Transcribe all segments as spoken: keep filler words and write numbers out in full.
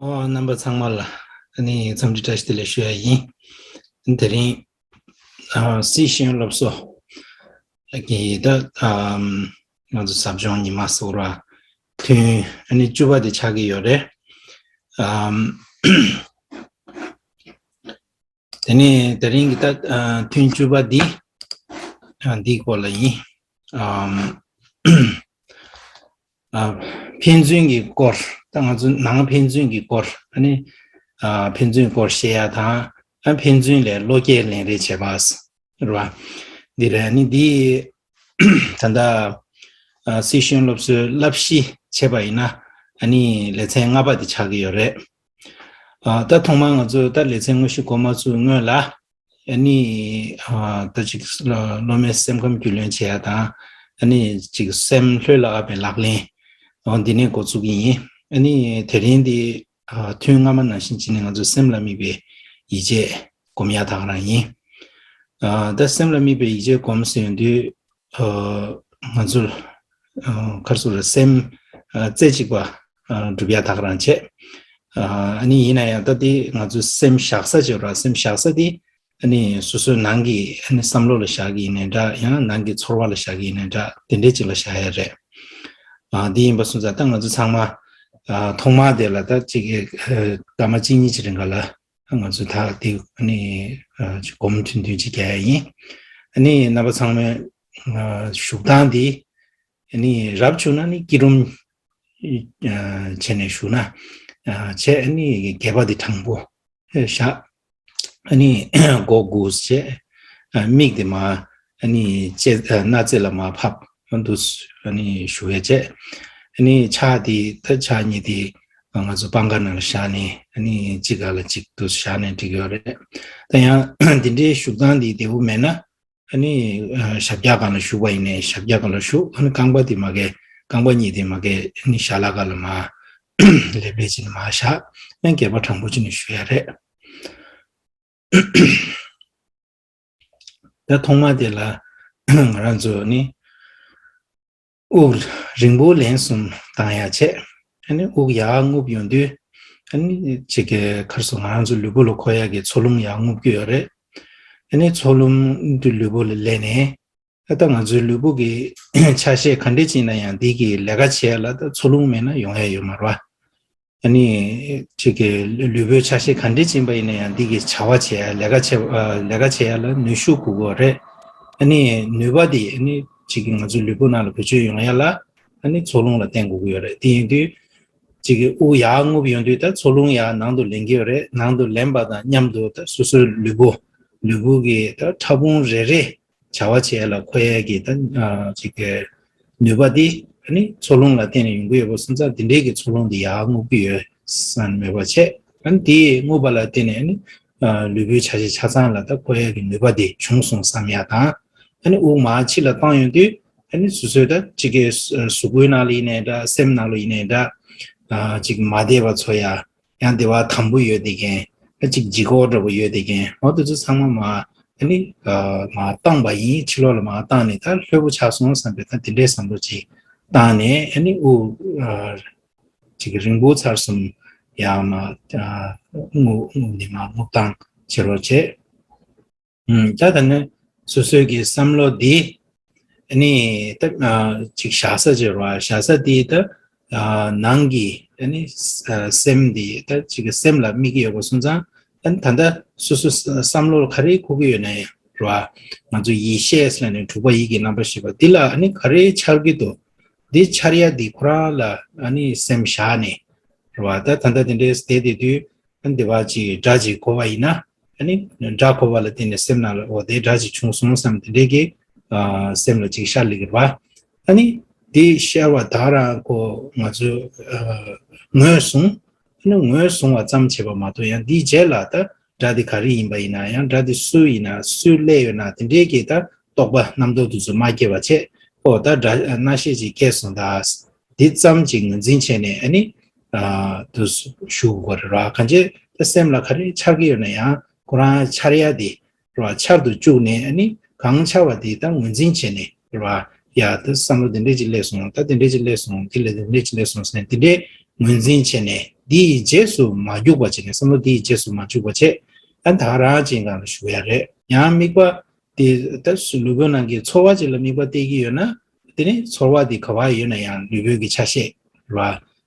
ཨོ། རྣམ་པ་ཚང་མ་ལ་ཨ་ནི་འཚམས་འདྲི་བཀྲ་ཤིས་བདེ་ལེགས་ཞུ་ཡ་ཡིན། དེ་རིང་ཨ་སྲིད་ཤེས་ཡོན་སློབ་གསོ་གི་ད་ཨམ་ང་ཚོ་ཟབ་སྦྱོང་ཉི་མ་ཟེར་བ་ཐུན་ཨ་ནི་བཅུ་པ་དེ་ཆགས་ཀྱི་ཡོད་རེད། ཨམ་དེ་ནས་དེ་རིང་གི་ད་ཨ་ཐུན་བཅུ་པ་འདི་ཨ་འདིའི་སྐོར་ལ་ཡིན། ཨམ་ཨ་ཕན་ཚུན་གྱི་སྐོར། ད་ང་ཚོ་ནང་ཕན་ཚུན་གྱི་སྐོར། ཨ་ནི་ཨ་ཕན་ཚུན་སྐོར་བཤད་ཡ་དང་། ཨ་ཕན་ཚུན་ལས་བློ་སྐྱེད་ལེན་རེས་བྱེད་པ་རེད་བ། འདི་རེད། ཨ་ནི་འདི་ད་ལྟ་ཨ་སྲིད་ཤེས་ཡོན་སློབ་གསོའི་བསླབ་གཞི་བྱས་པ་ཡིན་ན། ཨ་ནི་ལེ་ཚན་ལྔ་པ་དེ་ཆགས་ཀྱི་ཡོད་རེད། ཨ་ད་ཐོག་མར་ང་ཚོ་ད་ལེ་ཚན་དངོས་གཞི་འགོ་མ་ཚུགས་སྔོན་ལ། ཨ་ནི་ཨ་ད་ཅིག་སློབ་མའི་སེམས་ཁམས་རྒྱུས་ལོན་བྱེད་ཡ་དང་། ཨ་ནི་ཅིག་སེམས་ལྷོད་ལ་བབས་པའི་ལག་ལེན། ཨ་འདི་ནས་འགོ་བཙུགས་ཀྱི་ཡིན། ཨ་ནི་དེ་རིང་འདི་ཨ་ཐུན་སྔ་མ་ནང་བཞིན་བྱས་ནས་ང་ཚོ་སེམས་ལ་དམིགས་པའི་ཡིད་ཆེས་སྒོམ་ཡ་ད་ག་རང་ཡིན། ཨ་ད་སེམས་ལ་དམིགས་པའི་ཡིད་ཆེས་སྒོམ་ཟེར་དུས། ཨ་ང་ཚོ་ཨ་ག་རེ་ཟེར་རེད། སེམས་ཨ་རྩེ་གཅིག་པ་ཨ་སྒྲུབ་ཡ་ད་ག་རང་བྱེད། ཨ་ནི་ཡིན་ན་ཡང་ད་དེ་ང་ཚོ་སེམས་བཞག་ས་བྱེད་ར། སེམས་བཞག་ས་དེ་ཨ་ནི་སོ་སོའི་ནང་གི་ཨ་ནི་བསམ་བློ་ལ་བཞག་གི་ཡིན་ནའི་འདྲ། ཡང་ནང་གི་ཚོར་བ་ལ་བཞག་གི་ཡིན་ནའི་འདྲ། དེ་འདྲའི་ཅིག་ལ་བཞག་ཡ་རེད། ཨ་དེ་ཡིན་པ་སོང་ཙང་ད་ང་ཚོ་ཚང་མ་ཨ་ཐོག་མ་དེ་ལ་ད་ཅིག་ཨ་སྐར་མ་གཅིག་གཉིས་ཅིག་རིང་ག་ལ། ང་ཚོ་ད་དེ་ཨ་ནི་ཨ་ཅིག་སྒོམ་ཐུང་ཐུང་ཅིག་རྒྱག་ཡ་ཡིན། ཨ་ནི་རྣམ་པ་ཚང་མས་ཨ་བཞུགས་སྟངས་འདི་ཨ་ནི་རབ་བྱུང་ན་ནི་སྐྱིལ་ཀྲུང་ཨ་བྱས་ནས་བཞུགས་ན་ཨ་བྱས། ཨ་ནི་སྒལ་པ་འདི་དྲང་པོ་བཞག། ཨ་ནི་མགོ་སྒུར་བྱས། ཨ་མིག་དེ་མར་ཨ་ནི་ལྕེ་ཨ་སྣ་རྩེ་ལ་མར་ཕབ། འདུག་སེ་ཨ་ནི་བཞུགས་ཡ་བྱས། ཨ་ནི་ཕྱག་དེ་ད་ཕྱག་གཉིས་དེ་ང་ཚོ་པང་ཁ་ནང་ལ་བཞག་ནས། ཨ་ནི་གཅིག་སྒང་ལ་གཅིག་འདུག་སེ་བཞག་ནས་འགྲིག་ཡོད་རེད། ད་ཡང་འདི་འདྲའི་བཞུགས་སྟངས་འདི་བདེ་པོ་མེད་ན། ཨ་ནི་ཨ་ཞབས་བཀྱག་སྒང་ལ་བཞུགས་པ་ཡིན་ནའི་ཞབས་བཀྱག་སྒང་ལ་བཞུགས། ཨ་ནི་རྐང་པ་དེ་མ་གི་རྐང་པ་གཉིས་དེ་མ་གི་ཨ་ནི་ཞལ་ལག་སྒང་ལ་མར་ལེབ་ལེབ་བྱས་ནས་མར་བཞག། ཨ་ནི་སྒལ་པ་དྲང་པོ་བྱས་ནས་བཞུགས་ཡ་རེད། ད་ཐོག་མ་དེ་ལ་ང་རང་ཚོ་ནི་དབུགས་རིང་པོ་ལན་གསུམ་བཏང་ཡ་བྱས། ཨ་ནི་དབུགས་ཡར་རྔུབ་ཡོང་དུས། ཨ་ནི་ཅིག་གི་ག་རེ་ཟེར། ང་རང་ཚོ་ལུས་པོ་ལ་འཁོར་ཡ་གི་འཚོ་རླུང་ཡར་རྔུབ་ཀྱི་ཡོད་རེད། ཨ་ནི་འཚོ་རླུང་དེ་ལུས་པོ་ལ་སླེབས་ནས། ད་ལྟ་ང་ཚོའི་ལུས་པོ་གི་ཆ་ཤས་ག་འདྲ་ཅིག་ཡིན་ན་ཡང་། འདི་གི་ལས་ཀ་བྱེད་ཡ་ལ་ད་འཚོ་རླུང་མེད་ན་ཡོང་ཡ་ཡོད་མ་རེད་བ། ཨ་ནི་ཅིག་གི་ལུས་པོའི་ཆ་ཤས་ག་འདྲ་ཅིག་ཡིན་པ་ཡིན་ན་ཡང་། འདི་གི་བྱ་བ་བྱེད་ཡ། ལས་ཀ་བྱེད་ཨ་ལས་ཀ་བྱེད་ཡ་ལ་ནུས་ཤུགས་དགོས་ཀྱི་ཡོད་རེད། ཨ་ནི་ནུས་པ་དེ་ཨ་ནི་ཅིག་གི་ང་ཚོའི་ལུས་པོ་ནང་ལ་བེད་སྤྱོད་ཡོང་ཡ་ལ་ཨ་ནི་འཚོ་རླུང་ལ་བརྟེན་དགོས་ཀྱི་ཡོད་རེད། དེ་ཡིན་དུས་ཅིག་གི་དབུགས་ཡར་རྔུབ་ཡོང་དུས། ད་འཚོ་རླུང་ཡར་ནང་དུ་ལེན་གྱི་ཡོད་རེད། ནང་དུ་ལེན་པ་དང་མཉམ་དུ་ད་སོ་སོའི་ལུས་པོ་ལུས་པོ་གི་ད་ཕྲ་ཕུང་རེ་རེ་བྱ་བ་བྱེད་ཡ་ལ་འཁོར་ཡ་གི་ད་ཨ་ཅིག་གི་ནུས་པ་འདི་ཨ་ནི་འཚོ་རླུང་ལ་བརྟེན་ནས་ཡོང་གི་ཡོད་པ་སོང་ཙང་། འདི་འདྲའི་གི་འཚོ་རླུང་འདི་ཡར་རྔུབ་ཀྱི་ཡོད་བསམ་མོས་པ་བྱས། ཨ་ནི་དེ་རྔུབ་པ་ལ་བརྟེན་ནས་ཨ་ནི་ཨ་ལུས་པོའི་ཆ་ཤས་ཆ་ཚང་ལ་ད་འཁོར་ཡ་གི་ནུས་པ་འདི་བྱུང་སོང་བསམ་ཡ་དང་། ཨ་ནི་དབུགས་མར་ཕྱི་ལ་བཏང་ཡོང་དུས། ཨ་ནི་སོ་སོའི་ད་ཅིག་གི་གཟུགས་པོའི་ནང་ལ་ཡིན་ནའི་འདྲ། སེམས་ནང་ལ་ཡིན་ནའི་འདྲ། ཨ་ཅིག་མ་བདེ་བ་ཚོར་ཡ། ཡང་བདེ་བ་དམ་པོ་ཡོད་བསྡད་མཁན། ཨ་ཅིག་ལྗིད་ཁོག་འདྲ་པོ་ཡོད་བསྡད་མཁན། འོ་དེ་ཚོ་ཚང་མ་མར་ཨ་ནི་ཨ་མར་བཏང་པ་ཡིན། ཕྱི་ལོགས་ལ་མར་བཏང་ནས་ད་ལྷོད་པོ་ཆགས་སོང་བསམ་པའི་ད་དེ་འདྲའི་བསམ་བློ་ཅིག་བཏང་ནས། ཨ་ནི་དབུགས་ཨ་ཅིག་རིང་པོ་ཚར་གསུམ་ཡར་མར་ཨ་རྔུབ་རྔུབ་ནས་མར་རྔུབ་སྟངས་བྱེད་རོགས་བྱེད། ཨུམ། ད་ད་ནི་སོ་སོའི་གི་བསམ་བློ་འདི་ཨ་ནི་ད་ཨ་ཅིག་བཞག་ས་བྱེད་རོགས། བཞག་ས་འདི་ད་ཨ་ནང་གི་ཨ་ནི་ཨ་སེམས་འདི་ད་ཅིག་གི་སེམས་ལ་དམིགས་ཀྱི་ཡོད་པ་སོང་ཙང་། ཨ་ནི་ད་ལྟ་སོ་སོ་བསམ་བློ་ག་རེ་འཁོར་གྱི་ཡོད་ན་ཡང་རོགས། ང་ཚོ་ཡིད་ཤེས་ལབ་ནས་དྲུག་པ་ཡིད་ཀྱི་རྣམ་པར་ཤེས་པ་འདི་ལ་ཨ་ནི་ག་རེ་འཆར་གྱི་འདུག་འདི་འཆར་ཡ་འདི་ཁོ་རང་ལ་ཨ་ནི་སེམས་བཞག་ནས་རོགས། ད་ད་ལྟ་འདི་འདྲའི་བསྡད་བསྡད་དུས། ཨ་ནི་དེ་བ་ཅིག་སྒྲ་ཅིག་གོ་བ་ཡིན་ན། ཨ་ནི་སྒྲ་གོ་བ་ལ་བརྟེན་ནས་སེམས་ནང་ལ་འོ་དེ་སྒྲ་ཅིག་བྱུང་སོང་བསམ་དེ་འདྲའི་གི་ཨ་སེམས་ལ་ཅིག་ཤར་སླེབས་ཀྱི་རེད་པ། ཨ་ནི་དེ་ཤར་བ་དག་རང་ཁོ་ང་ཚོས་ཨ་ངོས་བཟུང་། ཨ་ནི་ངོས་བཟུང་བ་ཙམ་བྱས་པ་མ་གཏོགས། ཡང་དེའི་རྗེས་ལ་ད་སྒྲ་དེ་ག་རེ་ཡིན་པ་ཡིན་ན། ཡང་སྒྲ་དེ་སུ་ཡིན་ན། སུས་སླེབས་ཡོད་ན། དེ་འདྲའི་གི་ད་རྟོག་པ་རྣམ་རྟོག་དེ་ཚོ་མ་སྐྱེས་པ་བྱས། ཨོ་ད་སྒྲ་རྣ་ཤེས་ཅིག་སྐྱེས་སོང་ད། འདི་ཙམ་ཅིག་ངོས་འཛིན་བྱས་ནས་ཨ་ནི་ཨ་དུ་ཞུ་དགོས་རེད་ར། གང་བྱས་ད་སེམས་ལ་ག་རེ་འཆར་གྱི་ཡོད་ན་ཡང་ཁོ་རང་འཆར་ཡ་དེ་ར་འཆར་དུ་བཅུག་ནས། ཨ་ནི་གང་འཆར་བ་དེ་ད་ངོས་འཛིན་བྱས་ནས་ར། ཡ་ད་བསམ་བློ་དེ་འདྲས་ཅིག་སླེབས་སོང་། ད་དེ་འདྲས་ཅིག་སླེབས་སོང་། དེ་ལ་དེ་འདྲས་ཅིག་སླེབས་སོང་ཟེར་ནས་དེ་འདྲས་ངོས་འཛིན་བྱས་ནས། འདི་ཡི་རྗེས་སུ་མ་རྒྱུག་པ་བྱས་ནས། བསམ་བློ་འདི་ཡི་རྗེས་སུ་མ་འཇུག་པ་བྱས། ཨ་ད་ག་རང་ཅིག་སྒང་ལ་ཞུགས་ཡ་རེད། ཡང་དམིགས་པ་དེ་ད་ལུས་པོའི་ནང་གི་ཚོར་བ་ཅིག་ལ་དམིགས་པ་གཏད་ཀྱི་ཡོད་ན། དེ་ནི་ཚོར་བ་དེ་ག་པར་ཡོད་ན་ཡང་ལུས་པོའི་གི་ཆ་ཤས་རེད་བ།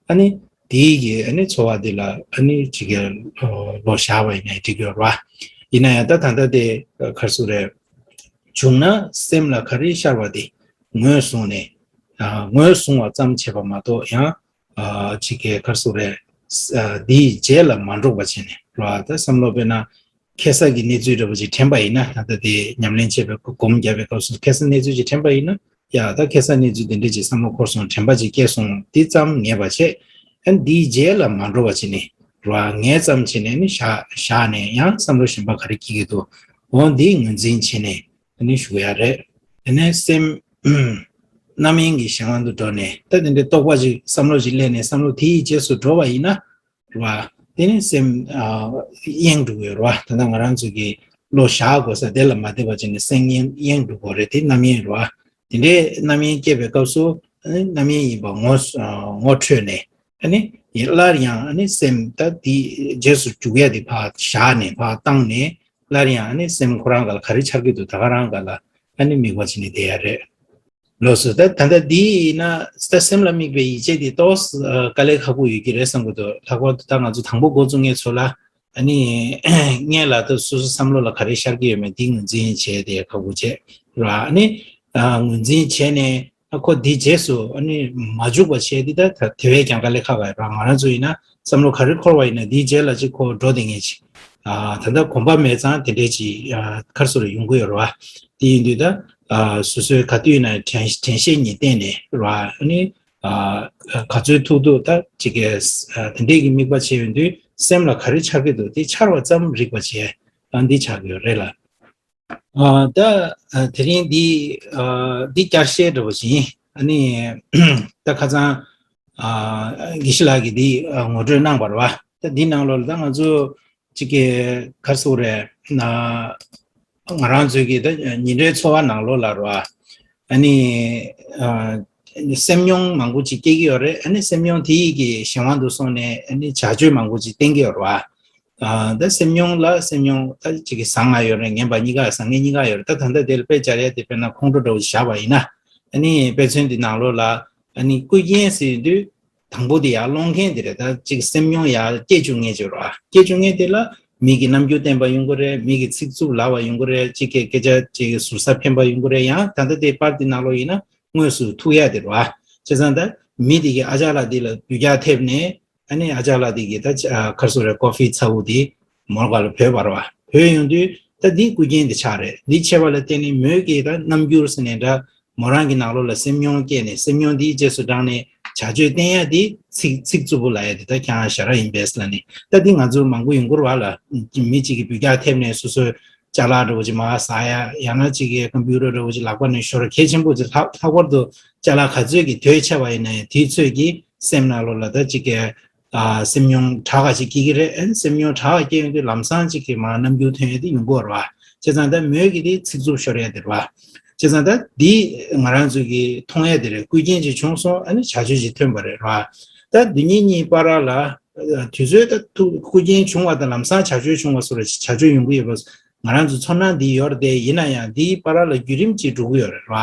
ཨ་ནི་དེའི་གི་ཨ་ནི་ཚོར་བ་དེ་ལ་ཨ་ནི་ཅིག་གི་བློ་བཞག་པ་ཡིན་ན་འགྲིག་གི་ཡོད་རེད་བ། ཡིན་ན་ཡང་ད་ད་ལྟ་དེ་ག་རེ་ཟེར་དགོས་རེད། བྱུང་ན་སེམས་ལ་ག་རེ་ཤར་བ་དེ་ངོས་བཟུང་ནས། ཨ་ངོས་བཟུང་བ་ཙམ་བྱས་པ་མ་གཏོགས། ཡང་ཨ་ཅིག་གི་ག་རེ་ཟེར་དགོས་རེད། ཨ་འདིའི་རྗེས་ལ་མ་འགྲོ་བ་བྱས་ནས་རེད་བ། ད་བསམ་བློ་དཔེར་ན་ཁ་སང་གི་གནས་ཚུལ་འདྲ་པོ་ཅིག་དྲན་པ་ཡིན་ན། ད་ལྟ་དེ་ཉམས་ལེན་བྱེད་པའི་སྒོམ་རྒྱབ་པའི་སྐབས་སུ་ཁ་སང་གནས་ཚུལ་ཅིག་དྲན་པ་ཡིན་ན། ཡ་ད་ཁ་སང་གནས་ཚུལ་དེ་འདྲ་ཅིག་བསམ་བློ་འཁོར་སོང་། དྲན་པ་ཅིག་སྐྱེས་སོང་། དེ་ཙམ་ངེས་པ་བྱས། ཨ་འདིའི་རྗེས་ལ་མ་འགྲོ་བ་བྱས་ནས་རེད་བ། ངེས་ཙམ་བྱས་ནས་ནི་བཞག་བཞག་ནས་ཡང་བསམ་བློ་གཞན་པ་ག་རེ་སྐྱེ་གི་འདུག་འོ་འདི་ངོས་འཛིན་བྱས་ནས་ནི་ཞུགས་ཡ་རེད། དེ་ནས་སེམས་རྣམ་གཡེང་གི་གཞན་དབང་དུ་འགྲོ་ནས། ད་དེ་འདྲའི་རྟོག་པ་ཅིག་བསམ་བློ་ཅིག་སླེབས་ནས་བསམ་བློ་དེའི་རྗེས་སུ་འགྲོ་བ་ཡིན་ན་རེད་བ། དེ་ནི་སེམས་ཨ་གཡེང་འགྲོ་གི་ཡོད་རེད་བ། ད་ལྟ་ང་རང་ཚོ་གི་བློ་བཞག་དགོས་ས་དེ་ལ་མ་བསྡད་པ་བྱས་ནས་སེམས་གཡེང་གཡེང་འགྲོ་གི་ཡོད་རེད། དེ་རྣམ་གཡེང་རེད་བ། དེ་འདྲའི་རྣམ་གཡེང་སྐྱེས་པའི་སྐབས་སུ་ཨ་ནི་རྣམ་གཡེང་ཡིན་པ་ངོ་ཨ་ངོ་འཕྲོད་ནས། ཨ་ནི་སླར་ཡང་ཨ་ནི་སེམས་ད་དེ་རྗེས་སུ་འཇུག་ཡ་དེ་ཕར་བཞག་ནས་ཕར་བཏང་ནས། སླར་ཡང་ཨ་ནི་སེམས་ཁོ་རང་སྒང་ལ་ག་རེ་འཆར་གྱི་འདུག་ད་ག་རང་སྒང་ལ་ཨ་ནི་དམིགས་པ་བྱས་ནས་བསྡད་ཡ་རེད། ལགས་སོ། ད་ད་ལྟ་འདི་ཡིན་ན་ད་སེམས་ལ་དམིགས་པའི་ཡིད་བྱེད་འདི་ཏོག་ཙམ་དཀའ་ལས་ཁག་པོ་ཡོད་ཀྱི་རེད་བསམ་གྱི་འདུག་ལྷག་པར་དུ་ད་ང་ཚོ་དང་པོ་འགོ་བཙུགས་མཁན་ཚོ་ལ་ཨ་ནི་སྔོན་ལ་ད་སོ་སོ་བསམ་བློ་ལ་ག་རེ་ཤར་གྱི་ཡོད་མེད་འདི་ངོས་འཛིན་བྱས་ཏེ་ཁག་པོ་བྱས་ར། ཨ་ནི་ངོས་འཛིན་བྱས་ནས་ཨ་ཁོ་འདི་རྗེས་སུ་ཨ་ནི་མ་འཇུག་པ་བྱས་འདི་ད་དེ་བས་ཀྱང་དཀའ་ལས་ཁག་པ་ར། ང་རང་ཚོ་ཡིན་ན་བསམ་བློ་ག་རེ་འཁོར་བ་ཡིན་ན་འདིའི་རྗེས་ལ་ཅིག་ཁོ་འགྲོ་བསྡད་མཁན་ཅིག་ད་ལྟ་གོམས་པ་མེད་ཙང་དེ་འདྲས་ཅིག་ག་རེ་ཟེར་ཡོང་གི་ཡོད་རེད་བ། དེ་ཡིན་དུས་ད་སོ་སོའི་ག་དུས་ཡིན་ན་དྲན་དྲན་ཤེས་གཉིས་བསྟེན་ནས་རེད་བ། ཨ་ནི་ག་ཚོད་ཐུབ་ཐུབ་ད་ཅིག་གི་དེ་འདྲས་ཀྱི་དམིགས་པ་བྱས་ཡོང་དུས་སེམས་ལ་ག་རེ་འཆར་གྱི་འདུག་དེ་འཆར་བ་ཙམ་རིག་པ་བྱས། ཨ་འདི་ཆགས་ཀྱི་ཡོད་རེད་ལ། ཨ་ད་ཨ་དེ་རིང་འདི་ཨ་འདི་བསྐྱར་བཤད་འདྲ་པོ་ཞིག་ཡིན། ཨ་ནི་ད་ཁ་སང་ཨ་དགེ་བཤེས་ལགས་ཀྱིས་འདི་ཨ་ངོ་སྤྲོད་གནང་བ་རེད་བ། ད་འདི་ནང་ལོགས་ལ་ད་ང་ཚོ་གཅིག་གི་ག་རེ་ཟེར་དགོས་རེད་ན། ང་རང་ཚོའི་གི་ད་ཉིན་རེའི་འཚོ་བ་ནང་ལོགས་ལ་རེད་བ། ཨ་ནི་ཨ་སེམས་མྱོང་མང་པོ་ཅིག་སྐྱེ་གི་ཡོད་རེད། ཨ་ནི་སེམས་མྱོང་དེ་ཡི་གི་གཞན་དབང་དུ་སོང་ནས་ཨ་ནི་བྱ་སྤྱོད་མང་པོ་ཅིག་བསྟན་གི་ཡོད་རེད་བ། ཨ་ད་སེམས་མྱོང་ལ་སེམས་མྱོང་ད་ཅིག་གི་བཟང་ང་ཡོད་རེད། ངན་པ་གཉིས་ཀ་བཟང་ངན་གཉིས་ཀ་ཡོད་རེད། ད་ད་ལྟ་དེ་ལ་དཔེ་སྦྱར་ཡ་དེ་དཔེར་ན་ཁོང་ཁྲོ་འདྲ་བོ་ཞིག་བཞག་པ་ཡིན་ན། ཨ་ནི་དཔེ་མཚོན་འདི་ནང་ལོགས་ལ་ཨ་ནི་སྐུ་རྒྱན་ཟེར་དུས་དང་པོ་དེ་ཡར་སློང་མཁན་དེ་རེད། ད་ཅིག་སེམས་མྱོང་ཡར་སྐྱེ་བཅུག་མཁན་ཅིག་རེད་བ། སྐྱེ་བཅུག་མཁན་དེ་ལ་མི་གི་རྣམ་འགྱུར་བསྟན་པ་ཡོང་གི་རེད། མི་གི་ཚིག་རྩུབ་ལབ་པ་ཡོང་གི་རེད། ཅིག་གི་སྐད་ཆ་ཅིག་ཟུར་ཟ་འཕེན་པ་ཡོང་གི་རེད། ཡང་ད་ལྟ་དེ་པར་དེ་ནང་ལོགས་ཡིན་ན་དངོས་སུ་ཐུག་ཡ་དེ་རེད་བ། བྱས་ཙང་ད་མི་དེ་གི་ཨ་ཅག་ལགས་དེ་ལ་སྡུག་ཅག་ཐེབས་ནས། ཨ་ནི་ཨ་ཅག་ལགས་དེ་གིས་ད་ཨ་ག་རེ་ཟེར་དགོས་རེད། ཀོ་ཧྥི་ཚ་བོ་དེ་མོ་ག་ལ་བོས་པ་རེད་བ། བོས་ཡོང་དུས་ད་འདི་སྐུ་རྒྱན་དེ་ཆགས་རེད། འདི་ཆགས་པ་ལ་བརྟེན་ནས་མོས་ཀྱིས་ད་རྣམ་འགྱུར་ཟེར་ནས་འདྲ་མོ་རང་གི་ནང་ལོགས་ལ་སེམས་མྱོང་སྐྱེས་ནས་སེམས་མྱོང་འདིའི་རྗེས་སུ་འབྲངས་ནས་བྱ་སྤྱོད་བསྟན་ཡ་དེ་ཚིག་ཚིག་རྩུབ་པོ་ལབ་ཡ་དེ་ད་ཁྱེད་རང་ཞ་ར་ཡིན་པས་ལབ་ནས། ད་འདི་ང་ཚོ་མང་པོ་ཡོང་གི་རེད་བ་ལ། མི་གཅིག་གིས་སྡུག་ཅག་ཐེབས་ནས་སོ་སོའི་ཅ་ལག་འདྲ་བོ་ཅིག་མར་ཟག་ཡ། ཡང་ན་གཅིག་གི་ཀམ་པུ་ཊར་འདྲ་བོ་ཅིག་ལག་པ་ནས་ཤོར་གལ་ཆེན་པོ་ཅིག་ལྷག་ལྷག་པར་དུ་ཅ་ལག་ག་ཚོད་ཀྱི་དོས་ཆེ་བ་ཡིན་ན་ཡང་དེའི་ཚོད་ཀྱིས་སེམས་ནང་ལོགས་ལ་ད་གཅིག་གི་ཨ་སེམས་མྱོང་དྲག་ག་ཅིག་སྐྱེ་གི་རེད། ཨ་ནི་སེམས་མྱོང་དྲག་ག་སྐྱེ་ཡོང་དུས་ལམ་སང་གཅིག་གི་མར་རྣམ་འགྱུར་ཐོན་ཡ་དེ་ཡོང་གི་ཡོད་རེད་བ། བྱས་ཙང་ད་མོས་ཀྱི་དེ་ཚིག་རྩུབ་ཤོར་ཡ་དེ་རེད་བ། བྱས་ཙང་ད་འདི་ང་རང་ཚོ་གིས་མཐོང་ཡ་དེ་རེད། སྐུ་རྒྱན་ཅིག་བྱུང་སོང་། ཨ་ནི་བྱ་སྤྱོད་ཅིག་ཐོན་པ་རེད་བ། ད་འདི་གཉིས་གཉིས་བར་ལ་དུས་ཚོད་ད་ཐུག་སྐུ་རྒྱན་བྱུང་བ་དང་ལམ་སང་བྱ་སྤྱོད་བྱུང་བ་སོགས་ལ་བྱ་སྤྱོད་ཡོང་གི་ཡོད་པ། ང་རང་ཚོ་ཚོར་སྣང་འདི་ཡོད་རེད་དེ། ཡིན་ན་ཡང་འདིའི་བར་ལ་བརྒྱུད་རིམ་ཅིག་འགྲོ་གི་ཡོད་རེད་བ།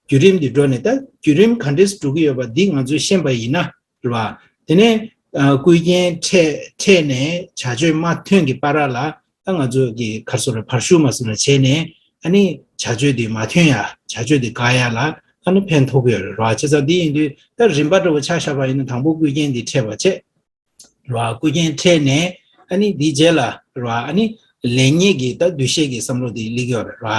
བརྒྱུད་རིམ་འདི་འགྲོ་ནས་ད་བརྒྱུད་རིམ་ག་འདྲས་འགྲོ་གི་ཡོད་པ་འདི་ང་ཚོས་ཤེས་པ་ཡིན་ན་རེད་བ། དེ་ནས་ཨ་སྐུ་རྒྱན་འཕྲད་འཕྲད་ནས་བྱ་སྤྱོད་མ་ཐོན་གྱི་བར་ལ་ད་ང་ཚོ་གི་ག་རེ་ཟེར་དགོས་རེད། བར་ཞུགས་མ་ཟེར་ན་བྱས་ནས་ཨ་ནི་བྱ་སྤྱོད་འདི་མ་ཐོན་ཡ། བྱ་སྤྱོད་འདི་འགག་ཡ་ལ་ཨ་ནི་ཕན་ཐོགས་ཀྱི་ཡོད་རེད་བ། བྱས་ཙང་འདི་ཡིན་དུས་ད་རིམ་པ་འདྲ་བོ་ཆ་བཞག་པ་ཡིན་ན་དང་པོ་སྐུ་རྒྱན་འདི་འཕྲད་པ་བྱས། རེད་བ། སྐུ་རྒྱན་འཕྲད་ནས་ཨ་ནི་འདིའི་རྗེས་ལ་རེད་བ། ཨ་ནི་ལེགས་ཉེས་ཀྱི་ད་འདུ་ཤེས་ཀྱི་བསམ་བློ་དེ་སླེབས་ཀྱི་ཡོད་རེད་བ།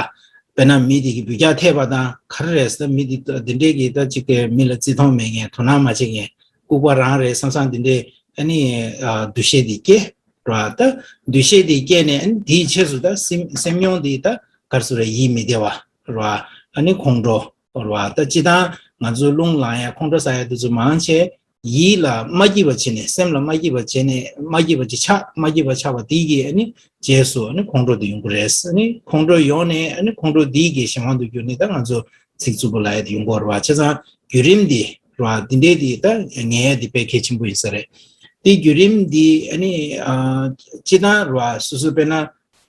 དཔེར་ན་མི་དེ་གིས་སྡུག་ཅག་ཐེབས་པ་དང་ག་རེ་རེད་ཟེར། མི་དེ་འདི་འདྲས་ཀྱི་ད་ཅིག་གི་མི་ལ་བརྩི་མཐོང་མེད་མཁན། དོ་སྣང་མ་བྱེད་མཁན། ལྐུགས་པ་རང་རེད་བསམ་བསམ་འདི་འདྲས་ཨ་ནི་ཨ་འདུ་ཤེས་དེ་སྐྱེ་རེད་བ། ད་འདུ་ཤེས་དེ་སྐྱེས་ནས་ཨ་ནི་དེའི་རྗེས་སུ་ད་སེམས་སེམས་མྱོང་དེ་ད་ག་རེ་ཟེར་རེད། ཡིད་མི་བདེ་བ་རེད་བ། ཨ་ནི་ཁོང་ཁྲོ་རེད་བ། ད་སྤྱིར་བཏང་ང་ཚོ་རླུང་ལངས་ཡ་ཁོང་ཁྲོ་ཟ་ཡ་དེ་ཚོ་མང་ཆེ་ཡིད་ལ་མ་སྐྱིད་པ་བྱས་ནས། སེམས་ལ་མ་སྐྱིད་པ་བྱས་ནས། མ་སྐྱིད་པ་ཅིག་ཆགས། མ་སྐྱིད་པ་ཆགས་པ་དེ་གིས་ཨ་ནི་རྗེས་སུ་ཨ་ནི་ཁོང་ཁྲོ་དེ་ཡོང་གི་རེད། ཨ་ནི་ཁོང་ཁྲོ་ཡོང་ནས་ཨ་ནི་ཁོང་ཁྲོ་དེ་གི་གཞན་དབང་དུ་གྱུར་ནས་ད་ང་ཚོ་ཚིག་རྩུབ་པོ་ལབ་ཡ་དེ་ཡོང་གི་ཡོད་རེད་བ། བྱས་ཙང་བརྒྱུད་རིམ་དེ་རེད་བ། དེ་འདྲས་དེ་ད་ངེས་ཡ་དེ་དཔེ་གལ་ཆེན་པོ་ཡིན་ས་རེད། དེའི་བརྒྱུད་རིམ་འདི་ཨ་ནི་ཨ་སྤྱི་བཏང་རེད་བ། སོ་སོ་དཔེར་ན་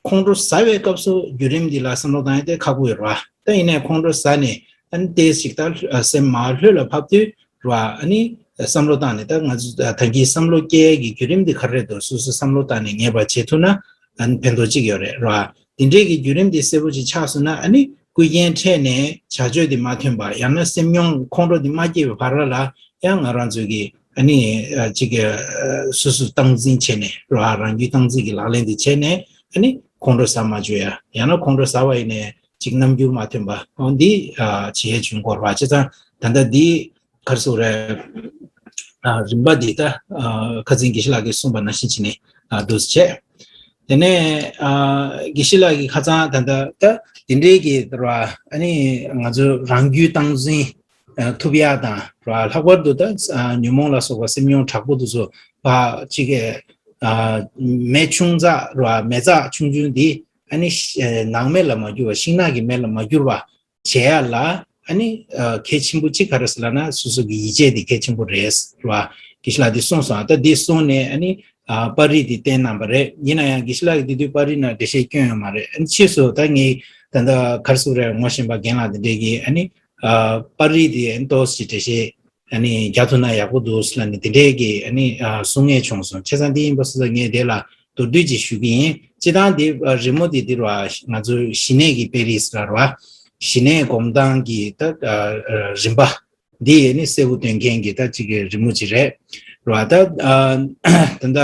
ཁོང་ཁྲོ་ཟ་བའི་སྐབས་སུ་བརྒྱུད་རིམ་འདི་ལ་བསམ་བློ་བཏང་ཡ་དེ་ཁག་པོ་ཡོད་རེད་བ། ད་ཡིན་ནའི་ཁོང་ཁྲོ་ཟ་ནས་ཨ་ནི་ཏོག་ཙམ་ཞིག་ད་སེམས་མར་ལྷོད་ལ་ཕབ་དུས་རེད་བ། ཨ་ནི་བསམ་བློ་བཏང་ནས་ད་ང་ཚོ་ད་གིན་བསམ་བློ་སྐྱེ་ཡ་གི་བརྒྱུད་རིམ་འདི་ག་རེ་རེད་འདུག་སོ་སོ་བསམ་བློ་བཏང་ནས་ངེས་པ་བྱེད་ཐུབ་ན་ཨ་ནི་ཕན་ཐོགས་གཅིག་ཡོད་རེད་རེད་བ། དེ་འདྲའི་གི་བརྒྱུད་རིམ་འདི་གསལ་པོ་ཅིག་ཆགས་སོང་ན་ཨ་ནི་རྐུ་མཁན་འཕྲད་ནས་བྱ་སྤྱོད་འདི་མ་ཐོན་པ། ཡང་ན་སེམས་མྱོང་ཁོང་ཁྲོ་འདི་མ་སྐྱེས་པའི་བར་ལ་ཡང་ང་རང་ཚོ་གི་ཨ་ནི་ཨ་ཅིག་གི་ཨ་སོ་སོ་སྟངས་འཛིན་བྱས་ནས་རང་རང་རྒྱུད་སྟངས་འཛིན་གྱི་ལག་ལེན་འདི་བྱས་ནས་ཨ་ནི་ཁོང་ཁྲོ་ཟ་མ་བཅུག་ཡ། ཡང་ན་ཁོང་ཁྲོ་ཟ་བ་ཡིན་ནའི་ཅིག་རྣམ་འགྱུར་མ་ཐོན་པ་འོ་འདི་ཨ་བྱེད་ཡས་བྱུང་དགོས་རེད་བ། བྱས་ཙང་ད་ལྟ་འདི་ག་རེ་ཟེར་དགོས་རེད། ཨ་རིམ་པ་འདི་ད་ཨ་ཁ་སང་དགེ་བཤེས་ལགས་ཀྱིས་གསུངས་པ་ནང་བཞིན་བྱས་ནས་ཨ་འདུག་སེ་བྱས། དེ་ནས་ཨ་དགེ་བཤེས་ལགས་ཀྱིས་ཁ་སང་ད་ལྟ་ད་དེ་འདྲའི་གི་རེད་བ། ཨ་ནི་ང་ཚོ་རང་རྒྱུད་སྟངས་འཛིན་ཨ་ཐུབ་ཡག་དང་རེད་བ། ལྷག་པར་དུ་ད་ཨ་ཉོན་མོངས་ལ་སོགས་པ་སེམས་མྱོང་དྲག་པོ་དེ་ཚོ་ཕར་ཅིག་གི་ཨ་མེ་ཆུང་ཙག་རེད་བ། མེ་ཙག་ཆུང་ཆུང་འདི་ཨ་ནི་ཤ་ནག་མེ་ལ་མ་གྱུར་བ། ཤིང་ནགས་ཀྱི་མེ་ལ་མ་གྱུར་བ་བྱེད་ཡ་ལ་ཨ་ནི་ཨ་གལ་ཆེན་པོ་གཅིག་ག་རེ་ཟེར་ལབ་ན་སོ་སོ་གི་ཡིད་ཆེས་དེ་གལ་ཆེན་པོ་རེད་རེད་བ། དགེ་བཤེས་ལགས་དེ་གསུངས་སོང་། ད་དེ་གསུངས་ནས་ཨ་ནི་ཨ་པར་རིས་དེ་བསྟན་གནང་བ་རེད། ཡིན་ན་ཡང་དགེ་བཤེས་ལགས་ཀྱིས་དེ་དུས་པར་རིས་ནང་འགྲེལ་བཤད་བསྐྱོན་ཡོད་མ་རེད། ཨ་ནི་ཕྱིས་སུ་ད་ངས་ད་ལྟ་ག་རེ་ཟེར་དགོས་རེད། ངོ་ཤེས་པ་རྒན་ལགས་དེ་འདྲས་ཀྱིས་ཨ་ནི་ཨ་པར་རིས་དེ་ཨ་ནི་ཏོག་ཙམ་འགྲེལ་བཤད་ཨ་ནི་རྒྱག་ཐུབ་ན་ཡག་པོ་འདུག་ཟེར་ལབ་ནས་དེ་འདྲས་ཀྱི་ཨ་ནི་ཨ་གསུང་མཁན་བྱུང་སོང་། བྱས་ཙང་འདི་ཡིན་པ་སོང་ཙང་ངས་དེ་ལ་མདོར་བསྡུས་ཅིག་ཞུ་གི་ཡིན། སྤྱིར་བཏང་འདི་ཨ་རི་མོ་འདི་འདིར་བ་ང་ཚོ་ཞི་གནས་ཀྱི་དཔེ་རིས་ཟེར་བ། ཞི་གནས་སྒོམ་སྟངས་ཀྱི་ད་ཨ་རིམ་པ་འདི་ཡས་ནི་གསལ་པོ་སྟོན་མཁན་གྱི་ད་ཅིག་གི་རི་མོ་ཅིག་རེད་ར། ད་ཨ་ད་ལྟ་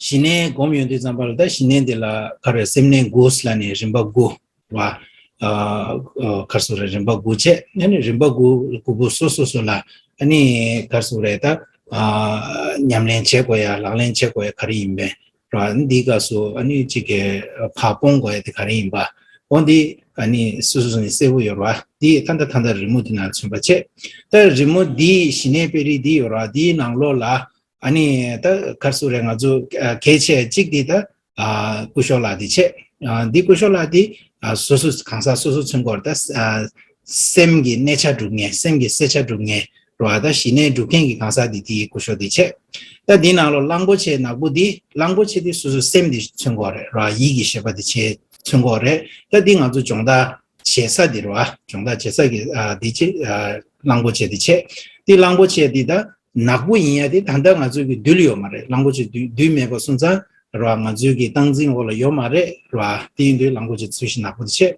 ཞི་གནས་སྒོམ་ཡོང་དུས་ཙམ་པ་ལ་ད་ཞི་གནས་འདི་ལ་ག་རེ་སེམས་གནས་དགུ་ཟེར་ལབ་ནས་རིམ་པ་དགུ་ར། ཨ་ཨ་ག་རེ་ཟེར་དགོས་རེད། རིམ་པ་དགུ་བྱས། ཨ་ནི་རིམ་པ་དགུ་དགུ་པོ་སོ་སོ་སོ་ལ་ཨ་ནི་ག་རེ་ཟེར་དགོས་རེད། ད་ཨ་ཉམས་ལེན་བྱེད་དགོས་ཡ། ལག་ལེན་བྱེད་དགོས་ཡ་ག་རེ་ཡིན་པས་ར། འདིའི་སྐབས་སུ་ཨ་ནི་གཅིག་གི་ཕར་སྤོང་དགོས་ཡ་དེ་ག་རེ་ཡིན་པ་འོ་འདི་ཨ་ནི་སོ་སོ་སོ་ནས་གསལ་པོ་ཡོད་ར། འདི་ད་ལྟ་ད་ལྟ་རི་མོ་འདི་ནང་མཚོན་པ་བྱས། ད་རི་མོ་འདི་ཞི་གནས་དཔེ་རིས་འདི་ཡོད་ར། འདིའི་ནང་ལོགས་ལ་ཨ་ནི་ད་ག་རེ་ཟེར་དགོས་རེད། ང་ཚོ་ཨ་གལ་ཆེ་གཅིག་འདི་ད་ཨ་སྐུ་ཞབས་ལགས་འདི་བྱས། ཨ་འདི་སྐུ་ཞབས་ལགས་འདི་ཨ་སོ་སོ་གང་ཟག་སོ་སོ་མཚོན་དགོས་རེད། ད་ཨ་སེམས་ཀྱི་གནས་ཆ་སྒྲུབ་མཁན། སེམས་ཀྱི་གསལ་ཆ་སྒྲུབ་མཁན་རེད་བ། ད་ཞི་གནས་སྒྲུབ་མཁན་གྱི་གང་ཟག་འདི་དེའི་སྐུ་ཞབས་འདི་བྱས། ད་འདི་ནང་ལོགས་གླང་པོ་ཆེ་ནག་པོ་འདི། གླང་པོ་ཆེ་འདི་སོ་སོ་སེམས་འདི་མཚོན་དགོས་རེད་ར། ཡིད་ཀྱི་ཤེས་པ་འདི་བྱས་མཚོན་དགོས་རེད། ད་འདི་ང་ཚོ་སྦྱོང་བརྡར་བྱེད་ས་འདི་རེད་བ། སྦྱོང་བརྡར་བྱེད་ས་གི་ཨ་འདི་བྱས། ཨ་གླང་པོ་ཆེ་འདི་བྱས། འདི་གླང་པོ་ཆེ་འདི་ད་ནག་པོ་ཡིན་ཡ་དེ་ད་ལྟ་ང་ཚོའི་གི་རྡུལ་ཡོད་མ་རེད། གླང་པོ་ཆེ་རྡུལ་རྡུལ་མེད་པ་སོང་ཙང་ར་ང་ཚོའི་གི་སྟངས་འཛིན་འོག་ལ་ཡོད་མ་རེད་ར། དེ་ཡིན་དུས་གླང་པོ་ཆེ་ཚུལ་བཞིན་ནག་པོ་དེ་བྱས།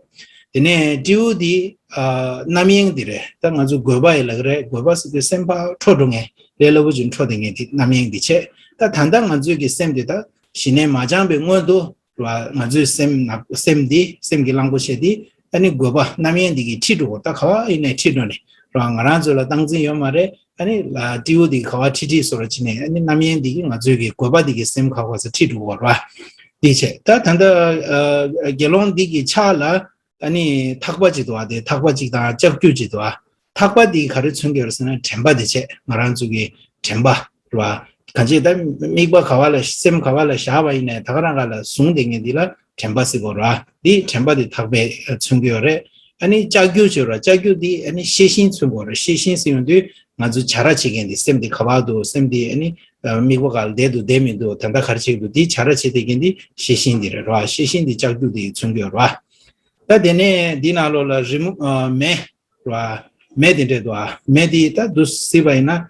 དེ་ནས་སྤྲེའུ་དེ་ཨ་རྣམ་གཡེང་དེ་རེད། ད་ང་ཚོ་རྒོད་པ་ཡི་ལབ་ཀྱི་རེད། རྒོད་པ་ཟེར་དུས་སེམས་ཕར་འཕྲོ་འགྲོ་མཁན། ལས་སླ་པོ་ཅིག་འཕྲོ་དེ་མཁན་དེ་རྣམ་གཡེང་དེ་བྱས། ད་ད་ལྟ་ང་ཚོའི་གི་སེམས་དེ་ད་ཞི་གནས་མ་སྦྱངས་པའི་སྔོན་དུ་ར་ང་ཚོའི་སེམས་ནག་སེམས་འདི་སེམས་ཀྱི་གླང་པོ་ཆེ་འདི་ཨ་ནི་རྒོད་པ་རྣམ་གཡེང་འདི་གིས་ཁྲིད་འགྲོ་གོ། ད་ག་བ་ཡིན་ནའི་ཁྲིད་འགྲོ་ནས་ར་ང་རང་ཚོ་ལ་སྟངས་འཛིན་ཡོད་མ་རེད། ཨ་ནི་ལ་སྤྲེའུ་འདི་ག་བ་ཁྲིད་ཁྲིད་བཟོ་འདྲ་བྱས་ནས་ཨ་ནི་རྣམ་གཡེང་འདི་གིས་ང་ཚོའི་གི་རྒོད་པ་འདི་གི་སེམས་ག་བ་ས་ཁྲིད་འགྲོ་གོ་ར། འདི་བྱས། ད་ད་ལྟ་ཨ་དགེ་སློང་འདི་གི་ཕྱག་ལ་ཨ་ནི་ཐག་པ་གཅིག་འདུག་བ། དེ་ཐག་པ་གཅིག་དང་ལྕགས་ཀྱུ་གཅིག་འདུག་བ། ཐག་པ་འདི་ག་རེ་མཚོན་གྱི་ཡོད་རེད་ཟེར་ན་དྲན་པ་དེ་བྱས། ང་རང་ཚོ་གི་དྲན་པ་རེད་བ། གང་ཅི་ད་དམིགས་པ་ག་བ་ལ་སེམས་ག་བ་ལ་བཞག་པ་ཡིན་ནའི་ད་ག་རང་ག་ལ་བཟུང་བསྡད་མཁན་འདི་ལ་དྲན་པ་ཟེར་གོ་རེད་བ། འདི་དྲན་པ་འདི་ཐག་པས་མཚོན་གྱི་ཡོད་རེད། ཨ་ནི་ལྕགས་ཀྱུ་བྱས་རེད་བ། ལྕགས་ཀྱུ་འདི་ཨ་ནི་ཤེས་བཞིན་མཚོན་གྱི་ཡོད་རེད། ཤེས་བཞིན་ཟེར་ཡོང་དུས་ང་ཚོ་བྱ་ར་བྱེད་མཁན་འདི་སེམས་འདི་ག་བ་འདུག་སེམས་འདི་ཨ་ནི་དམིགས་པ་ག་ལ་བསྡད་འདུག་བསྡད་མི་འདུག་ད་ལྟ་ག་རེ་བྱེད་ཀྱི་འདུག་འདི་བྱ་ར་བྱེད་བསྡད་མཁན་འདི་ཤེས་བཞིན་འདི་རེད་རེད་བ། ཤེས་བཞིན་འདི་ལྕགས་ཀྱུ་འདི་མཚོན་གྱི་ཡོད་རེད་བ། ད་དེ་ནས་འདི་ནང་ལོགས་ལ་རི་མོ་ཨ་མེ་ར། མེ་དེ་འདྲས་འདུག་ཨ། མེ་དེ་ད་འདུག་སེ་བ་ཡིན་ན་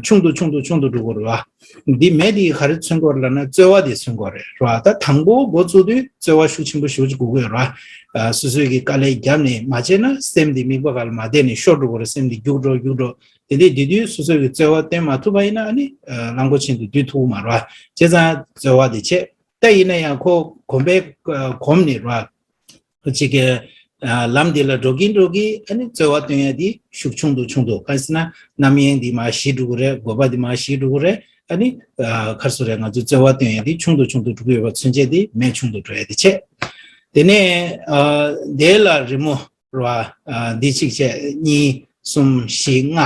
ཆུང་དུ་ཆུང་དུ་ཆུང་དུ་འགྲོ་གི་རེད་བ། འདི་མེ་དེ་ག་རེ་མཚོན་གྱི་ཡོད་རེད་ལབ་ན་རྩོལ་བ་དེ་མཚོན་གྱི་ཡོད་རེད་ར། ད་དང་པོ་འགོ་བཙུགས་དུས་རྩོལ་བ་ཤུགས་ཆེན་པོ་ཞེ་པོ་ཅིག་དགོས་ཀྱི་ཡོད་རེད་བ། ཨ་སོ་སོས་ཀྱི་དཀའ་ལས་བརྒྱབ་ནས་མ་བྱས་ན་སེམས་དེ་དམིགས་པ་ག་ལ་མ་བསྡད་ནས་ཤོར་འགྲོ་གི་རེད། སེམས་དེ་རྒྱུག་འགྲོ་རྒྱུག་འགྲོ། དེ་དུས་དེ་དུས་སོ་སོས་ཀྱི་རྩོལ་བ་བཏོན་མ་ཐུབ་པ་ཡིན་ན་ཨ་ནི་ཨ་གླང་པོ་ཆེ་དེ་འདུལ་ཐུབ་ཀྱི་མ་རེད་བ། བྱས་ཙང་རྩོལ་བ་དེ་བྱས། ད་ཡིན་ན་ཡང་ཁོ་གོམས་པས་ཨ་གོམས་ནས་ར། ཅིག་གི་ཨ་ལམ་འདི་ལ་འགྲོ་གིན་འགྲོ་གིན་ཨ་ནི་རྩོལ་བ་བཏོན་ཡ་འདི་ཤུགས་ཆུང་དུ་ཆུང་དུ། གང་ཟེར་ན་རྣམ་གཡེང་འདི་མར་ཞི་འགྲོ་གི་རེད། རྒོད་པ་འདི་མར་ཞི་འགྲོ་གི་རེད། ཨ་ནི་ཨ་ག་རེ་ཟེར་དགོས་རེད། ང་ཚོས་རྩོལ་བ་བཏོན་ཡ་འདི་ཆུང་དུ་ཆུང་དུ་འགྲོ་གི་ཡོད་པ་མཚོན་བྱེད་འདི་མེ་ཆུང་དུ་འགྲོ་ཡ་འདི་བྱས། དེ་ནས་ཨ་དེ་ལ་རི་མོ་ར་ཨ་འདི་གཅིག་བྱས། གཉིས་གསུམ་བཞི་ལྔ།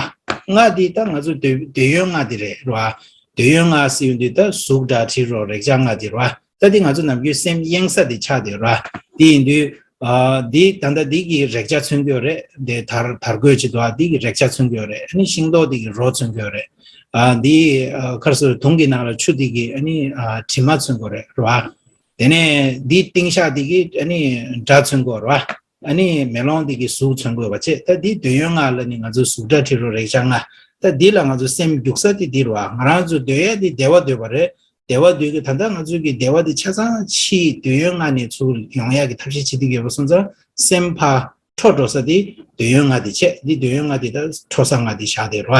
ལྔ་འདི་ད་ང་ཚོ་འདོད་འདོད་ཡོན་ལྔ་འདི་རེད་ར། འདོད་ཡོན་ལྔ་ཟེར་ཡོང་དུས་ད་གཟུགས་སྒྲ་དྲི་རོ་རེག་བྱ་ལྔ་འདི་ར། ད་འདི་ང་ཚོ་ནམ་རྒྱུན་སེམས་གཡེང་ས་དེ་ཆགས་བསྡད་ཡོད་ར། དེ་ཡིན་དུས་ཨ་འདི་ད་ལྟ་འདི་གི་རེག་བྱ་མཚོན་གྱི་ཡོད་རེད། འདི་དར་དར་གོས་ཅིག་འདུག་ཨ། འདི་གི་རེག་བྱ་མཚོན་གྱི་ཡོད་རེད། ཨ་ནི་ཤིང་ཏོག་འདི་གི་རོ་མཚོན་གྱི་ཡོད་རེད། ཨ་འདི་ཨ་ག་རེ་ཟེར། དུང་གི་ནང་ལ་ཆུ་དེ་གི་ཨ་ནི་ཨ་དྲི་མ་མཚོན་དགོས་རེད་རེད་བ། དེ་ནས་འདི་ཏིང་ཤགས་དེ་གི་ཨ་ནི་སྒྲ་མཚོན་དགོས་རེད་བ། ཨ་ནི་མེ་ལོང་དེ་གི་གཟུགས་མཚོན་དགོས་པ་བྱས། ད་འདི་འདོད་ཡོན་ལྔ་ལ་ནི་ང་ཚོ་གཟུགས་སྒྲ་དྲི་རོ་རེག་བྱ་ལྔ། ད་འདི་ལ་ང་ཚོ་སེམས་རྒྱུག་ས་དེ་འདི་རེད་བ། ང་རང་ཚོ་འདོད་ཡ་དེ་བདེ་བ་འདོད་པ་རེད། བདེ་བ་འདོད་ཀྱི། ད་ལྟ་ང་ཚོ་གི་བདེ་བ་དེ་ཆ་ཚང་ཕྱིའི་འདོད་ཡོན་ལྔ་ནས་ཚུར་ཡོང་ཡག་གི་ཐབས་ཤེས་བྱེད་ཀྱི་ཡོད་པ་སོང་ཙང་སེམས་ཕར་འཕྲོ་འགྲོ་ས་དེ་འདོད་ཡོན་ལྔ་དེ་བྱས། འདི་འདོད་ཡོན་ལྔ་དེ་ད་འཕྲོ་ས་ལྔ་དེ་བཞག་དེ་རེད་བ།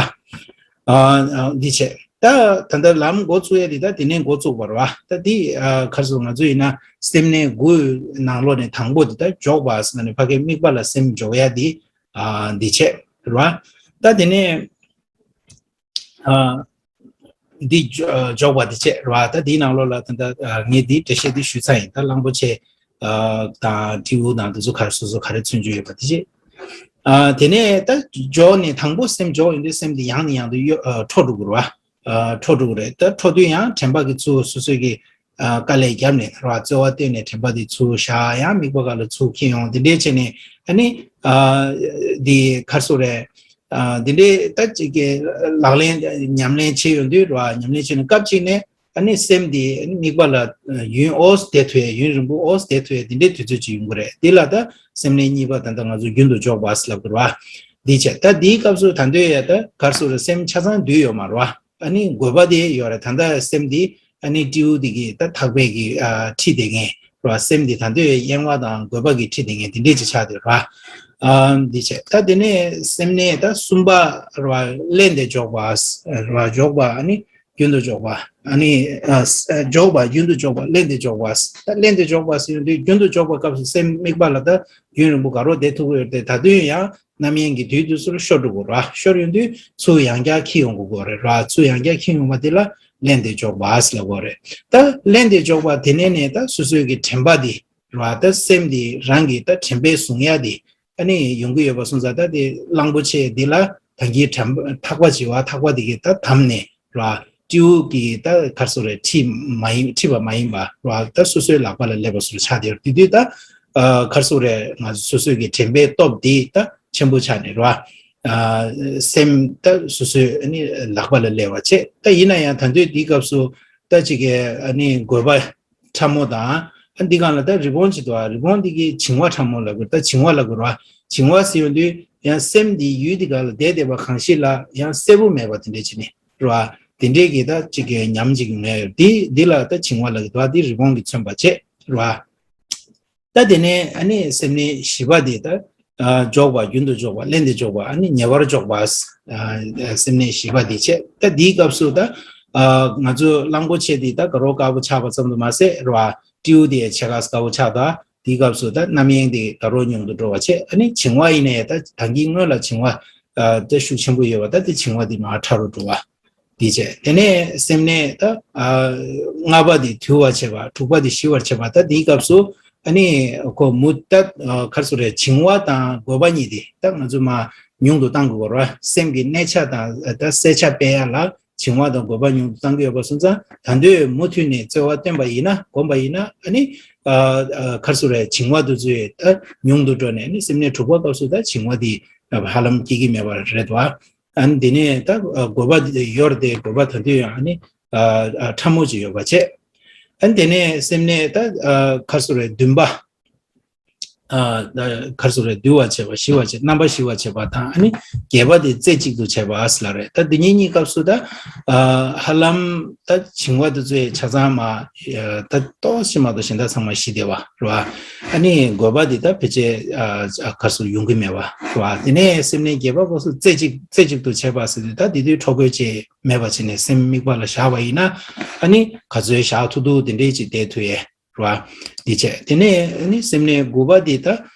ཨ་ཨ་འདི་བྱས། ད་ད་ལྟ་ལམ་འགོ་བཙུགས་ཡ་དེ་ད་དེ་ནས་འགོ་བཙུགས་པ་རེད་བ། ད་འདི་ཨ་ག་རེ་ཟེར། ང་ཚོ་ཡིན་ན་སེམས་གནས་དགུ་ནང་ལོགས་ནས་དང་པོ་དེ་ད་འཇོག་པ་ཟེར་ནས་ཕ་གིའི་དམིགས་པ་ལ་སེམས་འཇོག་ཡ་དེ་ཨ་འདི་བྱས་རེད་བ། ད་དེ་ནས་ཨ་འདི་འཇོག་པ་འདི་བྱས་རེད་བ། ད་འདིའི་ནང་ལོགས་ལ་ད་ལྟ་ཨ་ངས་འདི་འགྲེལ་བཤད་འདི་ཞུས་ཚར་ཡིན། ད་གླང་པོ་ཆེ་ཨ་དང་སྤྲེའུ་དང་འདི་ཚོ་ག་རེ་སོ་སོ་ག་རེ་མཚོན་རྒྱུ་ཡོད་པ་འདི་བྱས། ཨ་དེ་ནས་ད་འཇོག་ནས་དང་པོ་སེམས་འཇོག་ཡོང་དུས་སེམས་འདི་ཡང་ནས་ཡང་དུ་གཡོ་ཨ་འཕྲོ་འགྲོ་གི་རེད་བ། ཨ་འཕྲོ་འགྲོ་གི་རེད། ད་འཕྲོ་དུས་ཡང་དྲན་པ་གི་ཚུར་སོ་སོའི་གི་ཨ་དཀའ་ལས་བརྒྱབ་ནས་རེད་བ། རྩོལ་བ་བཏོན་ནས་དྲན་པ་འདི་ཚུར་བཞག། ཡང་དམིགས་པ་སྒང་ལ་ཚུར་འཁྱེར་ཡོང་། འདི་འདྲས་བྱས་ནས་ཨ་ནི་ཨ་འདི་ག་རེ་ཟེར་རེད། ཨ་འདི་འདྲའི་ད་ཅིག་གི་ལག་ལེན་ཉམས་ལེན་བྱེད་ཡོང་དུས་རེད་བ། ཉམས་ལེན་བྱེད་ནས་སྐབས་གཅིག་ནས་ཨ་ནི་སེམས་འདི་ཨ་ནི་དམིགས་པ་ལ་ཡུན་འོ་བསྡད་ཐུབ་ཡ། ཡུན་རིང་པོ་འོ་བསྡད་ཐུབ་ཡ་འདི་འདྲའི་དུས་ཚོད་ཅིག་ཡོང་གི་རེད། འདི་ལ་ད་སེམས་གནས་གཉིས་པ་ད་ལྟ་ང་ཚོ་རྒྱུན་དུ་འཇོག་པ་ཟེར་ལབ་དགོས་རེད་བ། འདི་བྱས། ད་འདིའི་སྐབས་སུ་ད་དུང་ཡ་ད་ག་རེ་ཟེར་རེད། སེམས་ཆ་ཚང་འདུས་ཡོད་མ་རེད་བ། ཨ་ནི་རྒོད་པ་དེ་ཡོད་རེད། ད་ལྟ་སེམས་འདི་ཨ་ནི་སྤྲེའུ་དེ་གི་ད་ཐག་པས་ཀྱི་ཨ་ཁྲིད་བསྡད་མཁན་རེད་བ། སེམས་འདི་ད་དུང་གཡེང་བ་དང་རྒོད་པ་གི་ཁྲིད་བསྡད་མཁན་དེ་འདྲས་ཅིག་ཆགས་བསྡད་རེད་བ། ཨ་འདི་བྱས། ད་དེ་ནས་སེམས་གནས་ད་གསུམ་པ་རེད་བ། བརླན་ཏེ་འཇོག་པ་རེད་བ། འཇོག་པ་ཨ་ནི་རྒྱུན་དུ་འཇོག་པ། ཨ་ནི་ཨ་འཇོག་པ་རྒྱུན་དུ་འཇོག་པ། བརླན་ཏེ་འཇོག་པ། ད་བརླན་ཏེ་འཇོག་པ་ཟེར་ཡོང་དུས་རྒྱུན་དུ་འཇོག་པ་སྐབས་སུ་སེམས་དམིགས་པ་ལ་ད་ཡུན་རིང་པོ་དགའ་རོགས་བསྡད་ཐུབ་ཀྱི་ཡོད་རེད་དེ། ད་དུང་ཡང་རྣམ་གཡེང་གི་དུས་དུས་སུ་ཤོར་འགྲོ་གི་རེད་བ། ཤོར་ཡོང་དུས་ཚུར་ཡང་བསྐྱར་འཁྱེར་ཡོང་དགོས་རེད་བ། ཚུར་ཡང་བསྐྱར་འཁྱེར་ཡོང་བ་དེ་ལ་བརླན་ཏེ་འཇོག་པ་ཟེར་ལབ་དགོས་རེད། ད་བརླན་ཏེ་འཇོག་པ་དེ་ནས་ནས་ད་སོ་སོའི་གི་དྲན་པ་དེ་རེད་བ། ད་སེམས་དེ་རང་གི་ད་དྲན་པས་བཟུང་ཡ་དེ་ཨ་ནི་ཡོང་གི་ཡོད་པ་སོང་ཙང་། ད་དེ་གླང་པོ་ཆེ་འདི་ལ་ད་གིན་དྲན་པ་ཐག་པ་བྱེད་པ། ཐག་པ་དེ་གི་ད་དམ་ནས་རེད་བ། སྤྲེའུ་གི་ད་ག་རེ་ཟེར་རེད། ཁྲིད་མ་ཡིན། ཁྲིད་པ་མ་ཡིན་པ་རེད་བ། ད་སོ་སོའི་ལག་པ་ལ་སླེབས་པ་བཟོ་འདྲ་ཆགས་བསྡད་ཡོད་རེད། དེ་དུས་ད་ཨ་ག་རེ་ཟེར་རེད། ང་ཚོ་སོ་སོའི་གི་དྲན་པའི་སྟོབས་དེ་ད་ཆེན་པོ་ཆགས་ནས་རེད་བ། ཨ་སེམས་ད་སོ་སོའི་ཨ་ནི་ལག་པ་ལ་སླེབས་པ་བྱས། ད་ཡིན་ན་ཡང་ད་དུང་དེའི་སྐབས་སུ་ད་ཅིག་གི་ཨ་ནི་རྒོད་པ་ཕྲ་མོ་དང་། ཨ་འདི་སྒང་ལ་ད་རི་བོང་ཅིག་འདུག་ཨ། རི་བོང་འདི་གི་བྱིང་བ་ཕྲ་མོ་ལབ་དགོས། ད་བྱིང་བ་ལབ་དགོས་རེད་བ། བྱིང་བ་ཟེར་ཡོང་དུས་ཡང་སེམས་འདི་ཡུལ་འདི་སྒང་ལ་བསྡད་བསྡད་པ་གང་ཞིག་ལ་ཡང་གསལ་པོ་མེད་པ་དེ་འདྲས་ཅིག་ནི་རེད་བ། དེ་འདྲས་ཀྱི་ད་ཅིག་གི་ཉམས་ཅིག་ཡོང་ཡ་ཡོད། འདི་འདི་ལ་ད་བྱིང་བ་ལབ་ཀྱི་འདུག་ཨ། འདི་རི་བོང་གིས་མཚོན་པ་བྱས་རེད་བ། ད་དེ་ནས་ཨ་ནི་སེམས་གནས་བཞི་པ་དེ་ད་ཨ་འཇོག་པ་རྒྱུན་དུ་འཇོག་པ། བརླན་ཏེ་འཇོག་པ། ཨ་ནི་ཉེ་བར་འཇོག་པ། ཨ་སེམས་གནས་བཞི་པ་དེ་བྱས། ད་འདིའི་སྐབས་སུ་ད་ཨ་ང་ཚོ་གླང་པོ་ཆེ་དེ་ད་དགའ་རོགས་དཀར་པོ་ཆགས་པ་ཙམ་དུ་མ་ཟད་རེད་བ། སྤྲེའུ་དེ་ཕྱེད་ཀ་དཀར་པོ་ཆགས། ད་དེའི་སྐབས་སུ་ད་རྣམ་གཡེང་དེ་དགའ་རོགས་ཉུང་དུ་འགྲོ་བ་བྱས། ཨ་ནི་བྱིང་བ་ཡིན་ནའི་ད་ད་གིན་སྔོན་ལ་བྱིང་བ་ཨ་ད་ཤུགས་ཆེན་པོ་ཡོད་པ། ད་དེ་བྱིང་བ་དེ་མར་ཕྲ་རུ་འགྲོ་བ། དེ་བྱས། དེ་ནས་སེམས་གནས་ད་ཨ་ལྔ་པ་དེ་དུལ་བར་བྱེད་པ། དྲུག་པ་དེ་ཞི་བར་བྱེད་པ། ད་དེའི་སྐབས་སུ་ཨ་ནི་ཁོ་མུ་ད་ཨ་ག་རེ་ཟེར་རེད། བྱིང་བ་དང་རྒོད་པ་གཉིས་དེ་ད་ང་ཚོ་མར་ཉུང་དུ་གཏང་དགོས་རེད་བ། སེམས་ཀྱི་གནས་ཆ་དང་ད་གསལ་ཆ་སྤེལ་ཡ་ལ་བྱིང་བ་དང་རྒོད་པ་ཉུང་དུ་གཏང་གི་ཡོད་པ་སོང་ཙང་། ད་དུང་མུ་མཐུད་ནས་རྩོལ་བ་བཏོན་པ་ཡིན་ན། བསྒོམས་པ་ཡིན་ན་ཨ་ནི་ཨ་ཨ་ག་རེ་ཟེར་རེད། བྱིང་བ་དེ་ཚོ་ད་ཉུང་དུ་འགྲོ་ནས་ཨ་ནི་སེམས་གནས་དྲུག་པ་སྐབས་སུ་ད་བྱིང་བ་དེ་ཧ་ལམ་སྐྱེ་གི་མེད་པ་རེད་བ། ཨ་ནི་དེ་ནས་ད་ཨ་རྒོད་པ་ཡོད་རེད་དེ། རྒོད་པ་ད་དུང་ཡང་ཨ་ནི་ཨ་ཨ་ཕྲ་མོ་ཅིག་ཡོད་པ་བྱས། ཨ་ནི་དེ་ནས་སེམས་གནས་ད་ཨ་ག་རེ་ཟེར་རེད། བདུན་པ། ཨ་ད་ག་རེ་ཟེར་རེད། དུལ་བར་བྱེད་པ། ཞི་བར་བྱེད། རྣམ་པ་ཞི་བར་བྱེད་པ་དང་། ཨ་ནི་བརྒྱད་པ་དེ་རྩེ་གཅིག་ཏུ་བྱེད་པ་ཟེར་ལབ་རེད། ད་འདི་གཉིས་གཉིས་སྐབས་སུ་ད་ཨ་ཧ་ལམ་ད་བྱིང་བ་དེ་ཚོ་ཆ་ཚང་མ་ཨ་ད་ཏོག་ཙམ་མ་གཏོགས་གཞན་དག་ཚང་མ་ཞི་བསྡད་པ་རེད་བ། ཨ་ནི་རྒོད་པ་དེ་ད་ཕལ་ཆེར་ཨ་ཨ་ག་རེ་ཟེར་ཡོང་གི་མེད་པ་རེད་བ། དེ་ནས་སེམས་གནས་བརྒྱད་པ་སྐབས་སུ་རྩེ་གཅིག་རྩེ་གཅིག་ཏུ་བྱེད་པ་ཟེར་དུས། ད་དེ་དུས་ཁྲོ་དགོད་ཅིག་མེད་པ་བྱས་ནས་སེམས་དམིགས་པ་ལ་བཞག་པ་ཡིན་ན་ཨ་ནི་ག་ཚོད་བཞག་ཐུབ་ཐུབ་དེ་འདྲས་ཅིག་བསྡད་ཐུབ་ཡས་རེད་བ། འདི་བྱས། དེ་ནས་ཨ་ནི་སེམས་གནས་དགུ་པ་འདི་ད་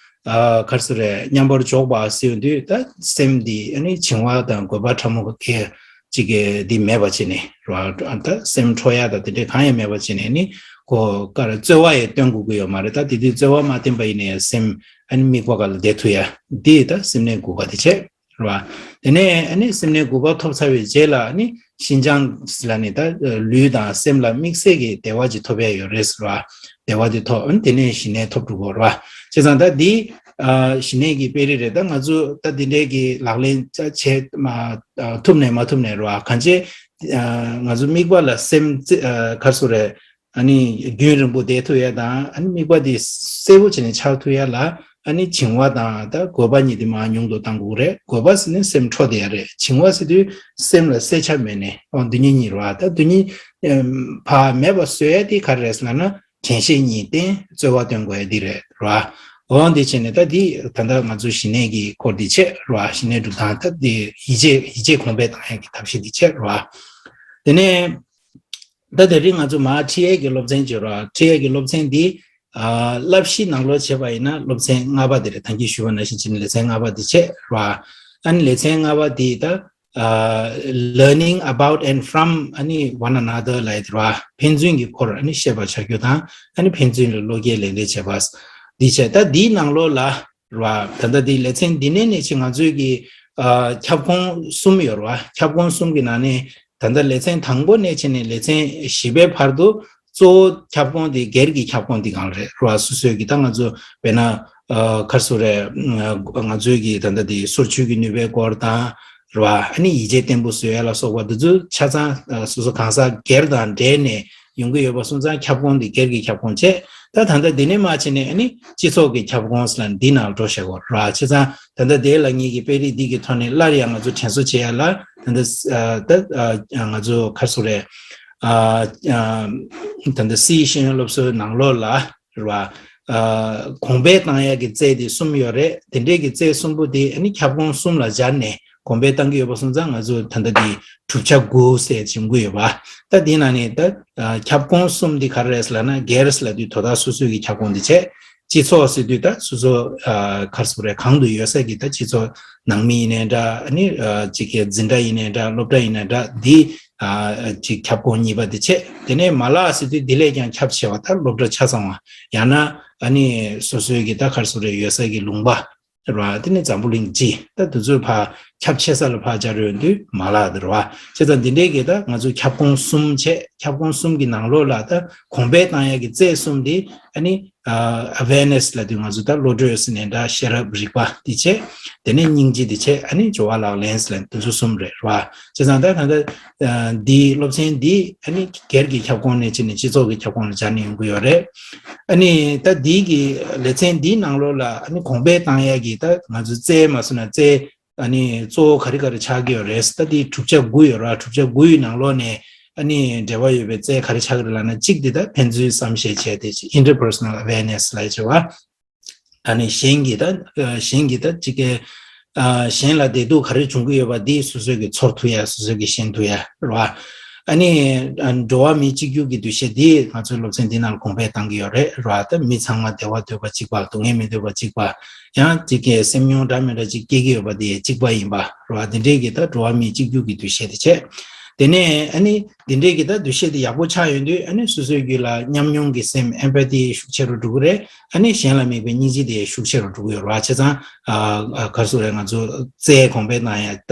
ཨ་ག་རེ་ཟེར་རེད། མཉམ་པར་འཇོག་པ་ཟེར་དུས་ད་སེམས་འདི་ཨ་ནི་བྱིང་བ་དང་རྒོད་པ་ཕྲ་མོ་གི་ཅིག་གི་འདི་མེད་པ་བྱས་ནས་རེད་བ། ད་སེམས་འཕྲོ་ཡ་ད་དེ་འདྲས་གང་ཡང་མེད་པ་བྱས་ནས་ནི་ཁོ་ག་རེ་རྩོལ་བ་ཡང་བཏོན་དགོས་ཀྱི་ཡོད་མ་རེད། ད་དེ་དུས་རྩོལ་བ་མ་བཏོན་པ་ཡིན་ན་ཡང་སེམས་ཨ་ནི་དམིགས་པ་སྒང་ལ་བསྡད་ཐུབ་ཡ། འདི་ད་སེམས་གནས་དགུ་པ་འདི་བྱས། རེད་བ། དེ་ནས་ཨ་ནི་སེམས་གནས་དགུ་པ་ཐོབ་ཚར་བའི་རྗེས་ལ་ཨ་ནི་ཤིན་སྦྱངས་ལ་ནི་ད་ལུས་དང་སེམས་ལ་དམིགས་བསལ་གྱི་བདེ་བ་ཅིག་ཐོབ་ཡ་ཡོད་རེད་ཟེར་བ། བདེ་བ་དེ་ཐོབ། ཨ་ནི་དེ་ནས་ཞི་གནས་ཐོབ་འགྲོ་གི་རེད་བ། བྱས་ཙང་ད་འདི་ཨ་ཞི་གནས་ཀྱི་དཔེ་རིས་རེད། ད་ང་ཚོ་ད་འདི་འདྲའི་གི་ལག་ལེན་བྱེད་མ་ཨ་ཐུབ་ནས་མ་ཐུབ་ནས་རེད་བ། གང་ཅི་ ང་ཚོ་དམིགས་པ་ལ་སེམས་རྩེ་ག་རེ་ཟེར་དགོས་རེད། ཨ་ནི་རྒྱུན་རིང་པོ་བསྡད་ཐུབ་ཡ་དང་ཨ་ནི་དམིགས་པ་དེ་གསལ་པོ་བྱས་ནས་འཆར་ཐུབ་ཡ་ལ་ཨ་ནི་བྱིང་བ་དང་ད་རྒོད་པ་གཉིས་དེ་མར་ཉུང་དུ་གཏང་དགོས་རེད། རྒོད་པ་ཟེར་ནས་སེམས་འཕྲོག་བསྡད་ཡ་རེད། བྱིང་བ་ཟེར་དུས་སེམས་ལ་གསལ་ཆ་མེད་ནས་ཨོ་སྡུག་བསྔལ་གཉིས་རེད་བ། ད་སྡུག་བསྔལ་ཕར་མེད་པ་བཟོ་ཡ་དེ་ག་རེ་རེད་ཟེར་ལབ་ན། དྲན་ཤེས་གཉིས་བསྟེན་རྩོལ་བ་བཏོན་དགོས་ཡ་འདི་རེད་ར། འོ་འདི་བྱས་ནས་ད་འདི་ད་ལྟ་ང་ཚོ་ཞི་གནས་ཀྱི་སྐོར་འདི་བྱས་ར། ཞི་གནས་སྒྲུབ་སྟངས་ད་འདི་ཡིད་ཆེས་ཡིད་ཆེས་གོང་འཕེལ་བཏང་ཡ་གི་ཐབས་ཤེས་འདི་བྱས་ར། དེ་ནས་ད་དེ་རིང་ང་ཚོ་མར་ཁྲིད་ཡ་གི་སློབ་ཚན་བྱས་ར། ཁྲིད་ཡ་གི་སློབ་ཚན་འདི་ཨ་བསླབ་གཞི་ནང་ལོགས་བྱས་པ་ཡིན་ན་སློབ་ཚན་ལྔ་པ་དེ་རེད། ད་གིན་ཞུས་པ་ནང་བཞིན་བྱས་ནས་ལེ་ཚན་ལྔ་པ་འདི་བྱས་ར། ཨ་ནི་ལེ་ཚན་ལྔ་པ་འདི་ད། ཨ་learning about and from ཨ་ནི་one another ལབ་ཡ་དེ་རེད་བ། ཕན་ཚུན་གྱི་སྐོར་ཨ་ནི་ཤེས་པར་བྱ་རྒྱུ་དང་ཨ་ནི་ཕན་ཚུན་ལ་བློ་སྐྱེད་ལེན་རེས་བྱེད་པ། འདི་བྱས་ད་འདིའི་ནང་ལོགས་ལ་རེད་བ། ད་ལྟ་འདི་ལེ་ཚན་འདི་ནས་ནས་ཅིག་ང་ཚོའི་གི་ཨ་ཁྱབ་ཁོངས་གསུམ་ཡོད་རེད་བ། ཁྱབ་ཁོངས་གསུམ་གྱི་ནང་ནས་ད་ལྟ་ལེ་ཚན་དང་པོ་ནས་བྱས་ནས་ལེ་ཚན་བཞི་པའི་བར་དུ་གཙོ་བོ་ཁྱབ་ཁོངས་དེ་སྒེར་གྱི་ཁྱབ་ཁོངས་དེ་གང་རེད་རེད་བ། སོ་སོའི་གི་ད་ང་ཚོ་དཔེར་ན་ཨ་ག་རེ་ཟེར་དགོས་རེད། ང་ཚོའི་གི་ད་ལྟ་དེ་སོར་ཆུད་ཀྱི་ནུས་པའི་སྐོར་དང་རེད་བ། ཨ་ནི་ཡིད་ཆེས་བརྟན་པོ་བཟོ་ཡ་ལ་སོགས་པ་འདི་ཚོ་ཆ་ཚང་ཨ་སོ་སོ་གང་ཟག་སྒེར་དང་འབྲེལ་ནས་ཡོང་གི་ཡོད་པ་སོང་ཙང་ཁྱབ་ཁོངས་དེ་སྒེར་གྱི་ཁྱབ་ཁོངས་བྱས། ད་ད་ལྟ་འདི་ནས་མར་བྱས་ནས་ཨ་ནི་སྤྱི་ཚོགས་ཀྱི་ཁྱབ་ཁོངས་ལ་འདི་ནང་འགྲོ་བྱེད་དགོས་རེད་བ། བྱས་ཙང་ད་ལྟ་དེ་ལ་ངེད་ཀྱི་དཔེ་རིས་འདི་གི་ཐོག་ནས་སླར་ཡང་ང་ཚོ་དྲན་གསོ་བྱེད་ཡ་ལ་ད་ལྟ་ཨ་ད་ཨ་ང་ཚོ་ག་རེ་ཟེར་དགོས་རེད། ཨ་ཨ་ད་ལྟ་སི་ཤེས་ཡོན་སློབ་གསོའི་ནང་ལོགས་ལ་རེད་བ། ཨ་གོང་འཕེལ་བཏང་ཡག་གི་རྩལ་དེ་གསུམ་ཡོད་རེད། དེ་འདྲའི་གི་རྩལ་གསུམ་པོ་དེ་ཨ་ནི་ཁྱབ་ཁོངས་གསུམ་ལ་སྦྱར་ནས་གོང་འཕེལ་བཏང་གི་ཡོད་པ་སོང་ཙང་ང་ཚོ་ད་ལྟ་དེ་གྲུབ་ཆ་དགུ་ཟེར་བྱུང་གི་ཡོད་པ། ད་དེ་ནང་ནས་ད་ཨ་ཁྱབ་ཁོངས་གསུམ་དེ་ག་རེ་རེད་ལབ་ན་སྒེར་ལབ་དུས་དོ་བདག་སོ་སོའི་གི་ཁྱབ་ཁོངས་དེ་བྱས། སྤྱི་ཚོགས་ཟེར་དུས་ད་སོ་སོ་ཨ་ག་རེ་ཟེར་དགོས་རེད། གང་དུ་ཡོད་ས་གི་ད་སྤྱི་ཚོགས་ནང་མི་ཡིན་ནའི་འདྲ། ཨ་ནི་ཨ་ཅིག་གི་འཛིན་གྲྭ་ཡིན་ནའི་འདྲ། སློབ་གྲྭ་ཡིན་ནའི་འདྲ། འདི་ཨ་ཅིག་ཁྱབ་ཁོངས་གཉིས་པ་དེ་བྱས། དེ་ནས་མ་ལག་ཟེར་དུས་འདི་ལས་ཀྱང་ཁྱབ་ཆེ་བ་ད་སློབ་གྲྭ་ཆ་ཚང་བ་ཡང་ན་ཨ་ནི་སོ་སོའི་གི་ད་ག་རེ་ཟེར་དགོས་རེད། ཡོད་ས་གི་ལུང་པ་རེད་བ། དེ་ནས་འཛམ་བུ་གླིང་སྤྱི་ད་དེ་ཚོའི་ཕར་ཁྱབ་ཆེ་ས་ལ་ཕར་སྦྱར་ཡོང་དུས་མ་ལག་དེ་རེད་བ། བྱས་ཙང་འདི་འདྲའི་གི་ད་ང་ཚོ་ཁྱབ་ཁོངས་གསུམ་བྱས། ཁྱབ་ཁོངས་གསུམ་གི་ནང་ལོགས་ལ་ད་གོང་འཕེལ་བཏང་ཡག་གི་རྩལ་གསུམ་དེ་ཨ་ནི་ཨ་awareness ལབ་དུས་ང་ཚོ་ད་བློ་གྲོས་ཟེར་ནའི་འདྲ། ཤེས་རབ་རིག་པ་དེ་བྱས། དེ་ནས་སྙིང་རྗེ་དེ་བྱས། ཨ་ནི་སྦྱོར་བ་ལག་ལེན་ཟེར་ནའི་དེ་ཚོ་གསུམ་རེད་རེད་བ། བྱས་ཙང་ད་ད་ལྟ་ཨ་འདིའི་སློབ་ཚན་འདི་ཨ་ནི་སྒེར་གྱི་ཁྱབ་ཁོངས་ནས་བྱས་ནས་སྤྱི་ཚོགས་ཀྱི་ཁྱབ་ཁོངས་ལ་སྦྱར་ནས་ཡོང་གི་ཡོད་རེད། ཨ་ནི་ད་འདི་གི་ལེ་ཚན་འདིའི་ནང་ལོགས་ལ་ཨ་ནི་གོང་འཕེལ་བཏང་ཡག་གི་ད་ང་ཚོ་རྩལ་མ་སོང་ན་རྩལ་ཨ་ནི་གཙོ་བོ་ག་རེ་ག་རེ་ཆགས་ཀྱི་ཡོད་རེད། ད་འདི་གྲུབ་ཆ་དགུ་ཡོད་ར། གྲུབ་ཆ་དགུ་ཡི་ནང་ལོགས་ནས་ཨ་ནི་འབྲེལ་བ་ཡོད་པའི་རྩལ་ག་རེ་ཆགས་ཀྱི་རེད་ལབ་ན། གཅིག་འདི་ད་ཕན་ཚུན་བསམ་ཤེས་བྱས་ཏེ་interpersonal awareness ལབ་བྱས་པ། ཨ་ནི་གཞན་གྱི་ད་གཞན་གྱི་ད་ཅིག་གི་གཞན་ལ་བདེ་སྡུག་ག་རེ་འབྱུང་གི་ཡོད་པ་འདི་སོ་སོས་ཀྱི་ཚོར་ཐུབ་ཡ། སོ་སོས་ཀྱི་ཤེས་ཐུབ་ཡ་རེད་བ། ཨ་ནི་འགྲོ་བ་མི་གཅིག་གྱུར་གྱི་འདུ་ཤེས་འདི་ང་ཚོའི་སློབ་ཚན་འདི་ནང་ལ་གོང་འཕེལ་བཏང་གི་ཡོད་རེད་རེད་བ། ད་མི་ཚང་མ་བདེ་བ་འདོད་པ་གཅིག་པ། སྡུག་བསྔལ་མི་འདོད་པ་གཅིག་པ། ཡང་ཅིག་གི་སེམས་མྱོང་འདྲ་མི་འདྲ་ཅིག་སྐྱེ་གི་ཡོད་པ་འདི་གཅིག་པ་ཡིན་པ་རེད་བ། འདི་འདྲའི་གི་ད་འགྲོ་བ་མི་གཅིག་གྱུར་གྱི་འདུ་ཤེས་དེ་བྱས། དེ་ནས་ཨ་ནི་འདི་འདྲའི་གི་ད་འདུ་ཤེས་དེ་ཡག་པོ་ཆགས་ཡོང་དུས་ཨ་ནི་སོ་སོའི་རྒྱུད་ལ་ཉམས་མྱོང་གི་སེམས་empathy ཤུགས་ཆེ་རུ་འགྲོ་གི་རེད། ཨ་ནི་གཞན་ལ་དམིགས་པའི་སྙིང་རྗེ་དེ་ཤུགས་ཆེ་རུ་འགྲོ་གི་ཡོད་རེད་བ། བྱས་ཙང་ཨ་ག་རེ་ཟེར་དགོས་རེད། ང་ཚོ་རྩལ་གོང་འཕེལ་གནང་ཡ་ད་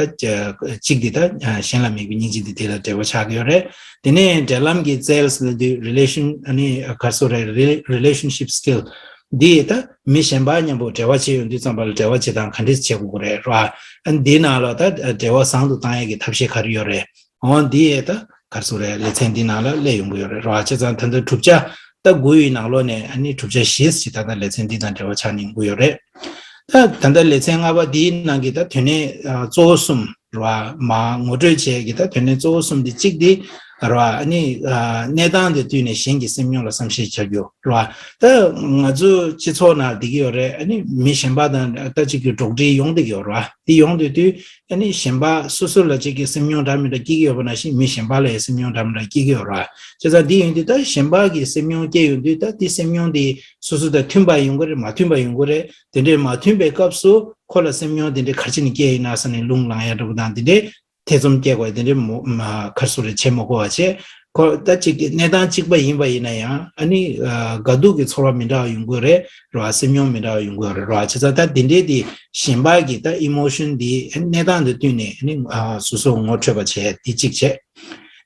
གཅིག་འདི་ད་གཞན་ལ་དམིགས་པའི་སྙིང་རྗེ་འདི་དེ་ལ་འབྲེལ་བ་ཆགས་ཀྱི་ཡོད་རེད། དེ་ནས་འབྲེལ་ལམ་གྱི་རྩལ་ཟེར་དུས་relation ཨ་ནི་ག་རེ་ཟེར་དགོས་རེད། relationship skill འདི་ད་མི་གཞན་པ་མཉམ་པོ་འབྲེལ་བ་བྱེད་ཡོང་དུས་ཙམ་པ་ལ་འབྲེལ་བ་བྱེད་སྟངས་ག་འདྲས་བྱེད་དགོས་ཀྱི་རེད་ར། ཨ་ནི་འདིའི་ནང་ལ་ད་འབྲེལ་བ་བཟང་དུ་བཏང་ཡས་ཀྱི་ཐབས་ཤེས་ག་རེ་ཡོད་རེད། འོ་འདི་ཡས་ད་ག་རེ་ཟེར་དགོས་རེད། ལེ་ཚན་འདི་ནང་ལ་སླེབས་ཡོང་གི་ཡོད་རེད་ར། བྱས་ཙང་ད་ལྟ་གྲུབ་ཆ་ད་དགུ་ཡི་ནང་ལོགས་ནས་ཨ་ནི་གྲུབ་ཆ་བཞི་ཞིག་ད་ལྟ་ལེ་ཚན་འདི་དང་འབྲེལ་བ་ཆགས་ནས་ཡོང་གི་ཡོད་རེད། ད་ད་ལྟ་ལེ་ཚན་ལྔ་པ་འདིའི་ནང་གི་ད་དོན་གནད་གཙོ་བོ་གསུམ་ར་མར་ངོ་སྤྲོད་བྱས་ཀྱི་ད་དོན་གནད་གཙོ་བོ་གསུམ་འདི་གཅིག་འདི་ར་ཨ་ནི་གནས་སྟངས་དེ་བསྟུན་ནས་གཞན་གྱི་སེམས་མྱོང་ལ་བསམ་ཤེས་བྱ་རྒྱུ་ར། ད་ང་ཚོ་སྤྱི་ཚོགས་ནང་བསྡད་ཀྱི་ཡོད་རེད། ཨ་ནི་མི་གཞན་པ་དང་ད་གཅིག་གི་འགྲོགས་འདྲིས་ཡོང་བསྡད་ཀྱི་ཡོད་ར། དེ་ཡོང་དུས་དུས་ཨ་ནི་གཞན་པ་སོ་སོ་ལ་གཅིག་གི་སེམས་མྱོང་འདྲ་མི་འདྲ་སྐྱེ་གི་ཡོད་པ་ནང་བཞིན་མི་གཞན་པ་ལ་ཡང་སེམས་མྱོང་འདྲ་མི་འདྲ་སྐྱེ་གི་ཡོད་ར། བྱས་ཙང་འདི་ཡིན་དུས་ད་གཞན་པ་གི་སེམས་མྱོང་སྐྱེ་ཡོང་དུས་ད་དེ་སེམས་མྱོང་འདི་སོ་སོ་དང་མཐུན་པ་ཡོང་གི་རེད། མ་མཐུན་པ་ཡོང་གི་རེད། དེ་འདྲས་མ་མཐུན་པའི་སྐབས་སུ་ཁོ་ལ་སེམས་མྱོང་དེ་འདྲས་ག་རེ་བྱས་ནས་སྐྱེ་ཡིན་ན་ཟེར་ནས་རླུང་ལངས་ཡ་འདྲ་པོ་དང་དེ་འདྲས་ཐེ་ཚོམ་སྐྱེ་དགོས་དེ་འདྲས་མོ་མ་ག་རེ་ཟེར་དགོས་རེད། བྱེད་མ་དགོས་པ་བྱས། ཁོ་ད་གཅིག་གི་གནས་སྟངས་གཅིག་པ་ཡིན་པ་ཡིན་ན་ཡང་ཨ་ནི་དགའ་སྡུག་གི་ཚོར་བ་མི་འདྲ་བ་ཡོང་གི་རེད་ར། སེམས་མྱོང་མི་འདྲ་བ་ཡོང་གི་རེད་ར། བྱས་ཙང་ད་དེ་འདྲས་དེ་གཞན་པ་གི་ད་emotion་དེ་གནས་སྟངས་དེ་བསྟུན་ནས་ཨ་ནི་སོ་སོ་ངོ་འཕྲོད་པ་བྱས་དེ་གཅིག་བྱས།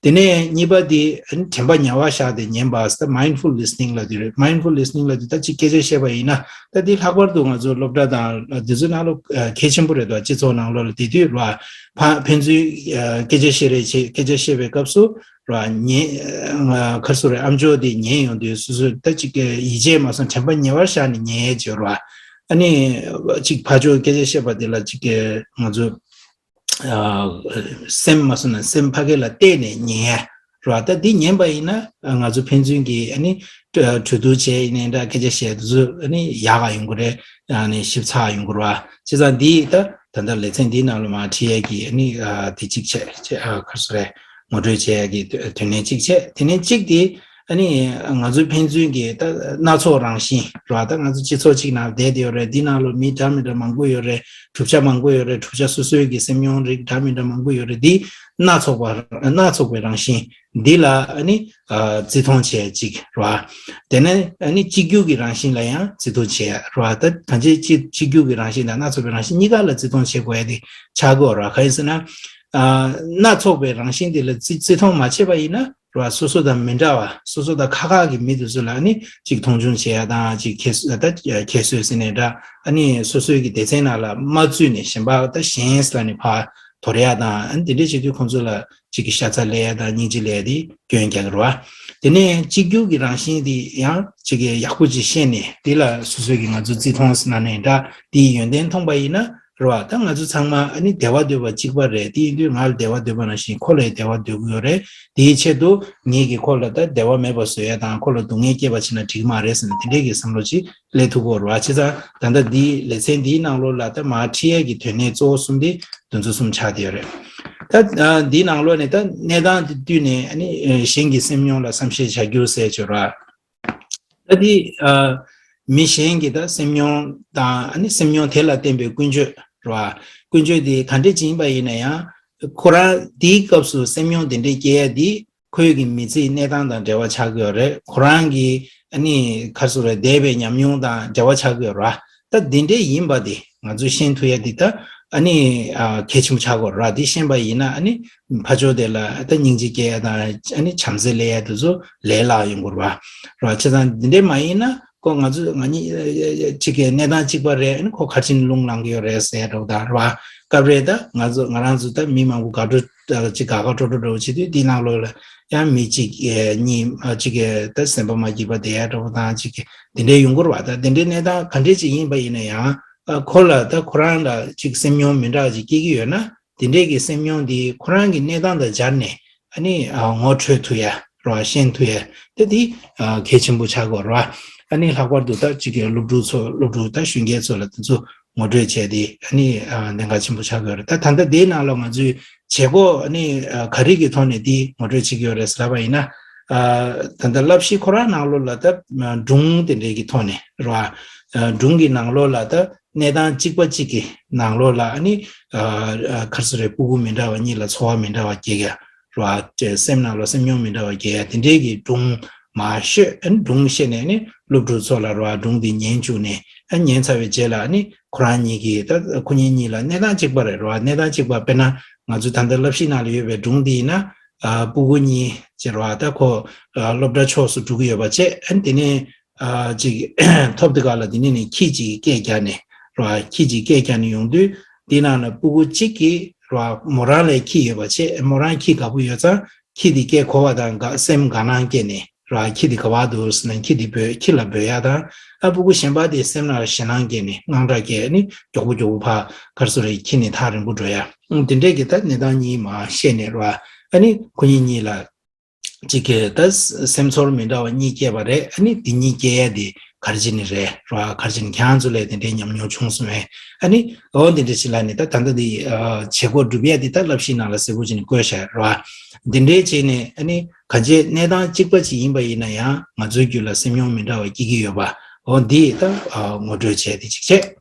དེ་ནས་གཉིས་པ་དེ་དྲན་པ་ཉེ་བར་བཞག་སྟེ་ཉན་པ་ཟེར། mindful listening ལབ་དེ་རེད། mindful listening ལབ་དེ་ད་ཅིག་སྐད་ཆ་བཤད་པ་ཡིན་ན་ད་དེ་ལྷག་པར་དུ་ང་ཚོ་སློབ་གྲྭ་དང་དེ་ཚོའི་ནང་ལོགས་གལ་ཆེན་པོ་རེད་དོ། སྤྱི་ཚོགས་ནང་ལོགས་ལ་དེ་དུས་ར་ཕ་ཕན་ཚུན་སྐད་ཆ་བཤད་རེས་བྱེད། སྐད་ཆ་བཤད་པའི་སྐབས་སུ་ར་ཉན། ཁར་སོ་རེ་ཨམ་ཅོག་དེ་ཉན་ཡོང་དུས་སོ་སོ་ད་ཅིག་ཡིད་ཆེས་མ་སོང་དྲན་པ་ཉེ་བར་བཞག་ནས་ཉན་ཡས་བྱེད་ར། ཨ་ནི་ཅིག་ཕར་ཕྱོགས་སྐད་ཆ་བཤད་པ་དེ་ལ་ཅིག་ང་ཚོ་སེམས་མ་སོང་ན་སེམས་ཕ་གི་ལ་བལྟས་ནས་ཉན་ཡ་ར། ད་འདི་ཉན་པ་ཡིན་ན་ང་ཚོ་ཕན་ཚུན་གྱི་ཨ་ནི་གྲོས་བསྡུར་བྱས་ཡིན་ནའི་འདྲ། སྐད་ཆ་བཤད་དུས་ཚོད་ཨ་ནི་ཡག་ག་ཡོང་གི་རེད། ཨ་ནི་ཞིབ་ཚགས་ཡོང་གི་རེད་བ། བྱས་ཙང་འདི་ད་ད་ལྟ་ལེ་ཚན་འདིའི་ནང་ལ་མར་ཁྲིད་ཡས་ཀྱི་ཨ་ནི་དེ་གཅིག་བྱས། ཁར་སོ་རེ་ངོ་སྤྲོད་བྱས་ཡས་ཀྱི་དོན་ལན་གཅིག་བྱས། དེ་ནས་གཅིག་དེ་ཨ་ནི་ང་ཚོའི་ཕན་ཚུན་གྱི་ད་སྣ་ཚོགས་རང་བཞིན་ར། ད་ང་ཚོ་སྤྱི་ཚོགས་གཅིག་ནང་བསྡད་དེ་ཡོད་རེད། འདི་ནང་ལ་མི་འདྲ་མི་འདྲ་མང་པོ་ཡོད་རེད། གྲུབ་ཆ་མང་པོ་ཡོད་རེད། གྲུབ་ཆ་སོ་སོའི་གི་སེམས་མྱོང་རིགས་འདྲ་མི་འདྲ་མང་པོ་ཡོད་རེད། འདི་སྣ་ཚོགས་པ་སྣ་ཚོགས་པའི་རང་བཞིན་འདི་ལ་ཨ་ནི་བརྩི་མཐོང་བྱས་གཅིག་ར། དེ་ནས་ཨ་ནི་གཅིག་གྱུར་གྱི་རང་བཞིན་ལ་ཡང་བརྩི་མཐོང་བྱས་ར། ད་གང་ཅི་གཅིག་གཅིག་གྱུར་གྱི་རང་བཞིན་དང་སྣ་ཚོགས་པའི་རང་བཞིན་གཉིས་ཀ་ལ་བརྩི་མཐོང་བྱེད་དགོས་ཡ་དེ་ཆགས་དགོས་ར། གང་ཡིན་ཟེར་ན། སྣ་ཚོགས་པའི་རང་བཞིན་དེ་ལ་བརྩི་བརྩི་མཐོང་མ་བྱས་པ་ཡིན་ན་ར། སོ་སོ་དང་མི་འདྲ་བ་སོ་སོ་དང་ཁ་ཁ་གི་མི་དེ་ཚོ་ལ་ནི་ཅིག་མཐོང་ཆུང་བྱེད་ཡ་དང་། ཅིག་ཁྱད་གསོད་ད་ཁྱད་གསོད་ཟེར་ནས་འདྲ། ཨ་ནི་སོ་སོའི་གི་སྡེ་ཚན་ནང་ལ་མ་བཙུད་ནས་གཞན་པ་ད་གཞན་ལ་ནི་ཕར་དོར་ཡ་དང་། ཨ་ནི་དེ་འདྲས་བྱེད་དུས་ཁོང་ཚོ་ལ་ཅིག་གི་ཤ་ཚ་ལས་ཡ་དང་སྙིང་རྗེ་ལས་ཡ་དེ་སྐྱོན་རྒྱག་གི་རེད་བ། དེ་ནས་གཅིག་གྱུར་གྱི་རང་བཞིན་དེ་ཡང་ཅིག་གི་ཡག་པོ་ཅིག་ཤེས་ནས་དེ་ལ་སོ་སོའི་གི་ང་ཚོ་བརྩི་མཐོང་ཟེར་ན་ནས་འདྲ། དེའི་ཡོན་ཏན་མཐོང་པ་ཡིན་ན། རེད་བ། ད་ང་ཚོ་ཚང་མ་ཨ་ནི་བདེ་བ་འདོད་པ་གཅིག་པ་རེད། དེ་ཡིན་དུས་ང་ལ་བདེ་བ་འདོད་པ་ནང་བཞིན་ཁོ་ལ་བདེ་བ་འདོད་ཀྱི་ཡོད་རེད། དེའི་ཆེད་དུ་ངེད་ཀྱིས་ཁོ་ལ་ད་བདེ་བ་མེད་པ་བཟོ་ཡ་དང་ཁོ་ལ་སྡུག་བསྔལ་སྐྱེལ་བ་བྱས་ན་འགྲིག་མ་རེད་ཟེར་ནས་དེ་འདྲས་ཀྱི་བསམ་བློ་ཅིག་སླེབས་ཐུབ་ཀྱི་ཡོད་རེད་བ། བྱས་ཙང་ད་ལྟ་འདིའི་ལེ་ཚན་འདིའི་ནང་ལོགས་ལ་ད་མར་ཁྲིད་ཡས་ཀྱི་དོན་གནད་གཙོ་བོ་གསུམ་དེ་འདི་ཚོ་གསུམ་ཆགས་བསྡད་ཡོད་རེད། ད་འདིའི་ནང་ལོགས་ནས་ད་གནས་སྟངས་དེ་བསྟུན་ནས་ཨ་ནི་གཞན་གྱི་སེམས་མྱོང་ལ་བསམ་ཤེས་བྱ་རྒྱུ་ཟེར་ཡོད་རེད་བ། ད་དེ་ཨ་མི་གཞན་གྱི་ད་སེམས་མྱོང་དང་ཨ་ནི་སེམས་མྱོང་དེ་ལ་བརྟེན་པའི་ཀུན་སྤྱོད་རེད་བ། ཀུན་སྤྱོད་དེ་ག་འདྲས་ཅིག་ཡིན་པ་ཡིན་ན་ཡང་ཁོ་རང་དེའི་སྐབས་སུ་སེམས་མྱོང་དེ་འདྲས་སྐྱེ་ཡ་དེ་ཁོའི་གི་མི་ཚེའི་གནས་སྟངས་དང་འབྲེལ་བ་ཆགས་ཀྱི་ཡོད་རེད། ཁོ་རང་གི་ཨ་ནི་ག་རེ་ཟེར་དགོས་རེད། འདས་པའི་ཉམས་མྱོང་དང་འབྲེལ་བ་ཆགས་ཀྱི་ཡོད་རེད་བ། ད་དེ་འདྲས་ཡིན་པ་དེ་ང་ཚོས་ཤེས་ཐུབ་ཡ་དེ་ད་ཨ་ནི་ཨ་གལ་ཆེན་པོ་ཆགས་ཀྱི་ཡོད་རེད་བ། དེ་ཤེས་པ་ཡིན་ན་ཨ་ནི་ཕར་ཕྱོགས་དེ་ལ་ད་སྙིང་རྗེ་སྐྱེ་ཡ་དང་ཨ་ནི་བྱམས་བརྩེ་སླེབས་ཡ་དེ་ཚོ་ལས་སླ་ཡོང་གི་རེད་བ། རེད་བ། བྱས་ཙང་འདི་འདྲས་མ་ཡིན་ན་ཁོ་ང་ཚོ་ང་གཉིས་གཅིག་གི་གནས་སྟངས་གཅིག་པ་རེད། ཨ་ནི་ཁོ་ག་རེ་བྱས་ནས་རླུང་ལངས་ཀྱི་ཡོད་རེད་ཟེར་ཡ་འདྲ་བོ་དང་རེད་བ། སྐབས་རེ་ད་ང་ཚོ་ང་རང་ཚོ་ད་མི་མང་པོ་དགའ་སྤྲོ་ཅིག་དགའ་དགའ་སྤྲོ་སྤྲོ་འདྲ་བོ་བྱེད་དུས་འདི་ནང་ལོགས་ལ་ཡང་མི་གཅིག་གཉིས་གཅིག་གི་ད་སེམས་པ་མ་སྐྱིད་པ་བསྡད་ཡ་འདྲ་བོ་དང་། གཅིག་གི་དེ་འདྲས་ཡོང་གི་རེད་བ། ད་དེ་འདྲའི་གནས་སྟངས་ག་འདྲས་ཅིག་ཡིན་པ་ཡིན་ན་ཡང་ཁོ་ལ་ད་ཁོ་རང་ལ་ཅིག་སེམས་མྱོང་མི་འདྲ་བ་ཅིག་སྐྱེ་གི་ཡོད་ན། དེ་འདྲས་ཀྱི་སེམས་མྱོང་འདི་ཁོ་རང་གི་གནས་སྟངས་དང་སྦྱར་ནས་ཨ་ནི་ངོ་འཕྲོད་ཐུབ་ཡ་རེད་བ། ཤེས་ཐུབ་ཡ་དེ་དེ་གལ་ཆེན་པོ་ཆགས་ཀྱི་ཡོད་རེད་བ། ཨ་ནི་ལྷག་པར་དུ་ད་གཅིག་གི་སློབ་ཕྲུག་ཚོ་སློབ་ཕྲུག་ད་གཞོན་སྐྱེས་ཚོ་ལ་དེ་ཚོ་ངོ་སྤྲོད་བྱས་ཏེ་ཨ་ནི་གནད་འགག་ཆེན་པོ་ཆགས་ཀྱི་ཡོད་རེད། ད་ད་ལྟ་དེའི་ནང་ལ་ང་ཚོས་བྱེད་སྒོ་ཨ་ནི་ག་རེ་གི་ཐོག་ནས་དེ་ངོ་སྤྲོད་བྱེད་ཀྱི་ཡོད་རེད་ཟེར་ལབ་པ་ཡིན་ན། ད་ལྟ་བསླབ་གཞི་ཁོ་རང་ནང་ལོགས་ལ་ད་སྒྲུང་དེ་འདྲའི་གི་ཐོག་ནས་རེད་བ། སྒྲུང་གི་ནང་ལོགས་ལ་ད་གནས་སྟངས་གཅིག་པ་གཅིག་གི་ནང་ལོགས་ལ་ཨ་ནི་ག་རེ་ཟེར་རེད། སྤུ་གུ་མི་འདྲ་བ་གཉིས་ལ་ཚོར་བ་མི་འདྲ་བ་སྐྱེ་གི་རེད་བ། སེམས་ནང་ལ་སེམས་མྱོང་མི་འདྲ་བ་སྐྱེ་ཡ་དེ་འདྲའི་གི་སྒྲུང་མར་ཤོད། ཨ་ནི་སྒྲུང་བཤད་ནས་ཨ་ནི་སློབ་ཕྲུག་ཚོ་ལ་རེད་བ། སྒྲུང་དེ་ཉན་བཅུག་ནས་ཨ་ཉན་ཚར་བའི་རྗེས་ལ་ཨ་ནི་ཁོ་རང་གཉིས་ཀྱིས་ད་ཁོ་གཉིས་གཉིས་ལ་གནས་སྟངས་གཅིག་པ་རེད་རེད་བ། གནས་སྟངས་གཅིག་པ་དཔེར་ན་ང་ཚོ་ད་ལྟ་བསླབ་གཞི་ནང་ལ་ཡོད་པའི་སྒྲུང་འདི་ཡིན་ན། སྤུ་གུ་གཉིས་ཅེས་རེད་བ། ད་ཁོ་སློབ་གྲྭ་ཕྱོགས་སུ་འགྲོ་གི་ཡོད་པ་བྱས། ཨ་ནི་དེ་ནས་ཨ་ཅིག་ཐོབ་དེ་ག་ལ་དེ་ནས་ནས་ཁྱི་ཅིག་སྐད་རྒྱག་ནས་རེད་བ། ཁྱི་ཅིག་སྐད་རྒྱག་ནས་ཡོང་དུས་དེ་ནང་ལ་སྤུ་གུ་གཅིག་གིས་རེད་བ། མོ་རང་ལ་ཁྱི་ཡོད་པ་བྱས། མོ་རང་ཁྱི་དགའ་པོ་ཡོད་ཙང་ཁྱི་དེ་སྐད་གོ་བ་དང་དགའ་སེམས་དགའ་སྣང་སྐྱེས་ནས་རེད་བ། ཁྱི་དེ་ག་པར་འདུག་ཟེར་ན་ཁྱི་དེ་འབོད་ཁྱི་ལ་འབོད་ཡ་དང་། ཨ་སྤུ་གུ་གཞན་པ་དེ་སེམས་ནང་ཞེད་སྣང་སྐྱེས་ནས་དངངས་སྐྲག་སྐྱེས་ནས་མགྱོགས་པོ་མགྱོགས་པོ་ཕར་ག་རེ་ཟེར་རེད། ཁྱི་ནས་ཐག་རིང་པོ་འགྲོ་ཡ། ཨ་དེ་འདྲས་ཀྱི་ད་གནས་སྟངས་གཉིས་མར་བཤད་ནས་རེད་བ། ཨ་ནི་ཁོ་གཉིས་གཉིས་ལ་གཅིག་གིས་ད་སེམས་ཚོར་མི་འདྲ་བ་གཉིས་སྐྱེས་པ་རེད། ཨ་ནི་དེ་གཉིས་སྐྱེ་ཡ་དེ་ག་རེ་བྱས་ནས་རེད་རེད་བ། ག་རེ་བྱས་ནས། ཁྱེད་རང་ཚོ་ལ་དེ་འདྲའི་ཉམས་མྱོང་བྱུང་སོང་བས། ཨ་ནི་འོ་དེ་འདྲ་ཞིག་ལ་ནི་ད་ད་ལྟ་དེ་བྱེད་སྒོ་སྒྲུབ་ཡ་དེ་ད་བསླབ་གཞིའི་ནང་ལ་གསལ་པོ་བྱས་ནས་བཀོད་བཞག་རེད་བ། དེ་འདྲའི་བྱས་ནས་ཨ་ནི་གང་ཅི་གནས་སྟངས་གཅིག་པ་ཅིག་ཡིན་པ་ཡིན་ན་ཡང་ང་ཚོའི་རྒྱུད་ལ་སེམས་མྱོང་མི་འདྲ་བ་སྐྱེ་གི་ཡོད་པ། འོ་འདི་ད་ངོ་སྤྲོད་བྱས་དེ་ཅིག་བྱས།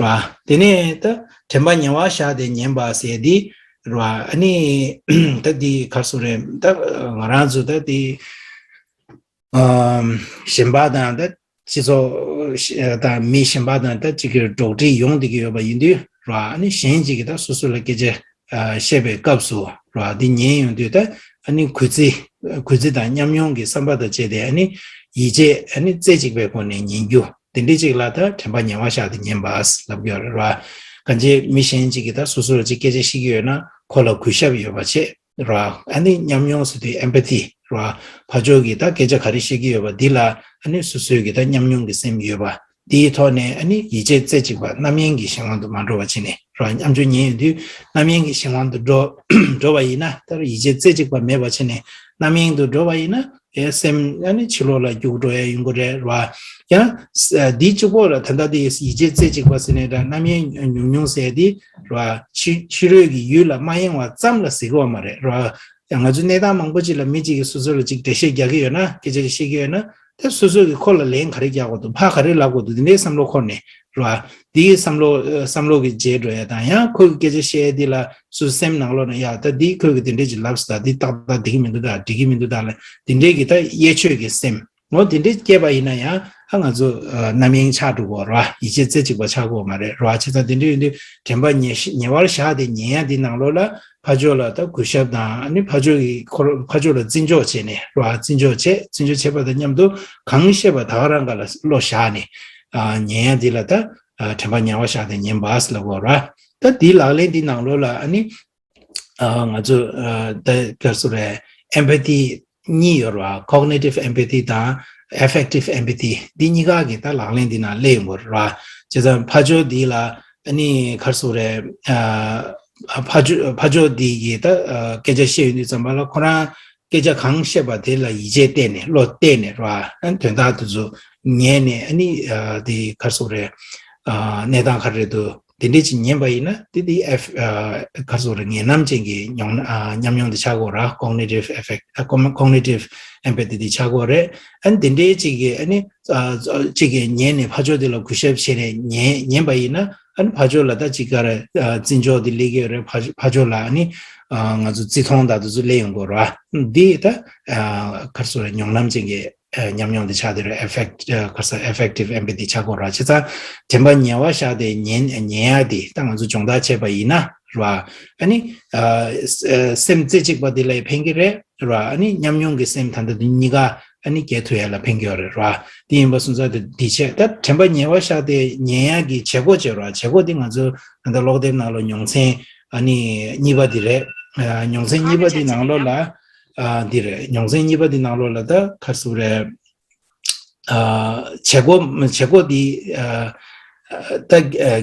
ར། དེ་ནས་ད་དྲན་པ་ཉེ་བར་བཞག་སྟེ་ཉན་པ་ཟེར་འདི་ར། ཨ་ནི་ད་འདི་ག་རེ་ཟེར་རེད། ད་ང་རང་ཚོ་ད་འདི་ཨམ་གཞན་པ་དང་ད་སྤྱི་ཚོགས་དང་མི་གཞན་པ་དང་ད་ཅིག་གི་འགྲོགས་འདྲིས་ཡོང་བསྡད་ཀྱི་ཡོད་པ་ཡིན་དུས་ར། ཨ་ནི་གཞན་ཅིག་གིས་ད་སོ་སོ་ལ་སྐད་ཆ་བཤད་པའི་སྐབས་སུ་ར། འདི་ཉན་ཡོང་དུས་ད་ ཨ་ནི་གུས་བརྩི་གུས་བརྩི་དང་ཉམས་མྱོང་གི་བསམ་པ་དང་བཅས་ཏེ་ཨ་ནི་ཡིད་ཆེས་ཨ་ནི་རྩེ་གཅིག་པའི་སྒོ་ནས་ཉན་རྒྱུ་དེ་འདྲ་ཅིག་ལ་ད་དྲན་པ་ཉེ་བར་བཞག་སྟེ་ཉན་པ་ལབ་ཀྱི་ཡོད་རེད་ར། གང་ཅི་མི་གཞན་ཅིག་གིས་ད་སོ་སོ་ལ་ཅིག་སྐད་ཆ་བཤད་ཀྱི་ཡོད་ན་ཁོ་ལ་གུས་ཞབས་ཡོད་པ་བྱེད་ར། ཨ་ནི་ཉམས་མྱོང་ཟེར་དུས་ཨེམ་པ་ཐི་ར། ཕར་ཕྱོགས་ཀྱིས་ད་སྐད་ཆ་ག་རེ་བཤད་ཀྱི་ཡོད་པ་འདི་ལ་ཨ་ནི་སོ་སོའི་གི་ད་ཉམས་མྱོང་གི་སེམས་ཡོད་པ། དེའི་ཐོག་ནས་ཨ་ནི་ཡིད་ཆེས་རྩེ་གཅིག་པ་རྣམ་གཡེང་གི་གཞན་དབང་དུ་མ་འགྲོ་བ་བྱས་ནས་རོ། ཉམས་ཆུང་ཉན་ཡོང་དུས་རྣམ་གཡེང་གི་གཞན་དབང་དུ་འགྲོ་འགྲོ་བ་ཡིན་ན་ད་ཡིད་ཆེས་རྩེ་གཅིག་པ་མེད་པ་བྱས་ནས་རྣམ་གཡེང་དུ་འགྲོ་བ་ཡིན་ན་ཨེ་སེམས་ཨ་ནི་ཕྱི་ལོགས་ལ་རྒྱུག་འགྲོ་ཡ་ཡོང་གི་རེད་རོ། ཡང་འདི་གཅིག་པོ་ལ་ད་ལྟ་དེ་ཡིད་ཆེས་རྩེ་གཅིག་པ་ཟེར་ནས་ད་རྣམ་གཡེང་ཉུང་ཉུང་ཟེར་དེ་རོ། ཕྱི་ཕྱི་རོལ་གྱི་ཡུལ་ལ་མ་གཡེང་བ་ཙམ་ལ་ཟེར་གི་ཡོད་མ་རེད་རོ། ཡང་ང་ཚོའི་གནས་སྟངས་མང་པོ་ཅིག་ལ་མི་གཅིག་གིས་སོ་སོ་ལ་ཅིག་འགྲེལ་བཤད་རྒྱག་གི་ཡོད་ན་སྐད་ཆ་ཅིག་བཤད་ཀྱི་ཡོད་ན། ད་སོ་སོ་གིས་ཁོ་ལ་ལན་ག་རེ་རྒྱག་དགོས་འདུག་ཕར་ག་རེ་ལབ་དགོས་འདུག་དེ་འདྲའི་བསམ་བློ་འཁོར་ནས་རོ། དེའི་བསམ་བློ་བསམ་བློ་གི་རྗེས་འགྲོ་ཡ་དང་ཡང་ཁོ་གི་སྐད་ཆ་བཤད་ཡ་དེ་ལ་སོ་སོ་སེམས་ནང་ལོགས་ནས་ཡ་ད་འདི་ཁོ་གི་དེ་འདྲས་ཅིག་ལབ་སོང་ད་འདི་ཏག་ཏག་འགྲིག་གི་མི་འདུག་ད་འགྲིག་གི་མི་འདུག་ད་ལ་དེ་འདྲས་ཀྱི་ད་གཡས་ཆོད་ཀྱི་སེམས་ངོ་དེ་འདྲས་སྐྱེས་པ་ཡིན་ན་ཡང་ཨ་ང་ཚོ་རྣམ་གཡེང་ཆགས་འགྲོ་གོ་རོ། ཡིད་ཆེས་རྩེ་གཅིག་པ་ཆགས་གོ་མ་རེད་རོ། བྱས་ཙང་དེ་འདྲས་ཡིན་དུས་དྲན་པ་ཉེ་ཉེ་བར་བཞག་སྟེ་ཉན་ཡ་འདི་ནང་ལོགས་ལ། ཕར་ཕྱོགས་ལ་ད་གུས་ཞབས་དང་ཨ་ནི་ཕར་ཕྱོགས་ཀྱི་འཁོར་ཕར་ཕྱོགས་ལ་བརྩི་འཇོག་བྱས་ནས་རོ། བརྩི་འཇོག་བྱས་བརྩི་འཇོག་བྱས་པ་དང་མཉམ་དུ་གང་བཤད་པ་ད་ག་རང་ག་ལ་བློ་བཞག་ནས་ཉན་ཡ་འདི་ལ་ད་དྲན་པ་ཉེ་བར་བཞག་སྟེ་ཉན་པ་ཟེར་ལབ་དགོས་རོ། ད་འདིའི་ལག་ལེན་འདི་ནང་ལོགས་ལ་ཨ་ནི་ང་ཚོ་ད་ག་རེ་ཟེར་དགོས་རེད། ཨེམ་པ་ཐི་གཉིས་ཡོད་རེད་བ། cognitive empathy དང་affective empathy འདི་གཉིས་ཀ་གི་ད་ལག་ལེན་འདི་ནང་སླེབས་ཡོང་གི་རེད་བ། བྱས་ཙང་ཕར་ཕྱོགས་འདི་ལ་ཨ་ནི་ག་རེ་ཟེར་དགོས་རེད། ཕར་ཕྱོགས་ཕར་ཕྱོགས་འདི་གི་ད་སྐད་ཆ་བཤད་ཡོང་དུས་ཙམ་པ་ལ་ཁོ་རང་སྐད་ཆ་གང་བཤད་པ་དེ་ལ་ཡིད་ཆེས་གཏད་ནས་བློ་གཏད་ནས་རེད་བ། དོན་དག་དེ་ཚོ་ཉན་ནས་ཨ་ནི་དེ་ག་རེ་ཟེར་དགོས་རེད། གནས་སྟངས་ག་རེ་འདུག་དེ་འདྲས་ཅིག་ཉན་པ་ཡིན་ན་དེ་དེ་ཨེ་ཕ་ག་རེ་ཟེར་དགོས་རེད། ངེས་རྣམ་ཅན་གྱི་མྱོང་ཨ་ཉམས་མྱོང་དེ་ཆགས་ཀྱི་ཡོད་རེད། cognitive effect ཨ་cognitive empathy དེ་ཆགས་ཀྱི་ཡོད་རེད། ཨ་ནི་དེ་འདྲའི་ཅིག་གི་ཨ་ནི་ཨ་ཅིག་གི་ཉན་ནས་ཕར་ཕྱོགས་དེ་ལ་གུས་ཞབས་བྱས་ནས་ཉན་ཉན་པ་ཡིན་ན་ཨ་ནི་ཕར་ཕྱོགས་ལ་ད་ཅིག་ག་རེ་ཨ་བརྩི་འཇོག་དེ་སླེབས་ཀྱི་ཡོད་རེད། ཕར་ཕར་ཕྱོགས་ལ་ཨ་ནི་ཨ་ང་ཚོ་བརྩི་མཐོང་དང་དེ་ཚོ་སླེབས་ཡོང་གི་ཡོད་རེད། འདི་ད་ཨ་ག་རེ་ཟེར་དགོས་རེད། མྱོང་རྣམ་ཅན་གྱི་ཨ་ཉམས་མྱོང་དེ་ཆགས་བསྡད་རེད། ཨེ་ཕེག་ཨ་ག་རེ་ཟེར་ཨེ་ཕེག་ཊིབ་ཨེམ་པ་ཐི་ཆགས་ཀྱི་ཡོད་རེད། བྱས་ཙང་དྲན་པ་ཉེ་བར་བཞག་སྟེ་ཉན་ཉན་ཡ་དེ་ད་ང་ཚོ་སྦྱོང་བརྡར་བྱས་པ་ཡིན་ན་རེད་བ། ཨ་ནི་ཨ་སེམས་རྩེ་གཅིག་པ་དེ་ལ་ཕན་གྱི་རེད་རེད་བ། ཨ་ནི་ཉམས་མྱོང་གི་སེམས་ད་ལྟ་དེ་གཉིས་ཀ་ཨ་ནི་རྒྱས་ཐུབ་ཡ་ལ་ཕན་གྱི་ཡོད་རེད་རེད་བ། དེ་ཡིན་པ་སོང་ཙང་དེ་དེ་བྱས་ད་དྲན་པ་ཉེ་བར་བཞག་སྟེ་ཉན་ཡ་གི་བྱེད་སྒོ་བྱས་རེད་བ། བྱེད་སྒོ་དེ་ང་ཚོ་ད་ལྟ་ཀློག་དེབ་ནང་ལ་མྱོང་ཚན་ཨ་ནི་གཉིས་པ་དེ་རེད། ཨ་མྱོང་ཚན་གཉིས་པ་དེ་ནང་ལོགས་ལ་ཨ་འདི་རེད། མྱོང་ཚན་གཉིས་པ་དེ་ནང་ལོགས་ལ་ད་ག་རེ་ཟེར་དགོས་རེད། བྱེད་སྒོ་བྱེད་སྒོ་འདི་ད་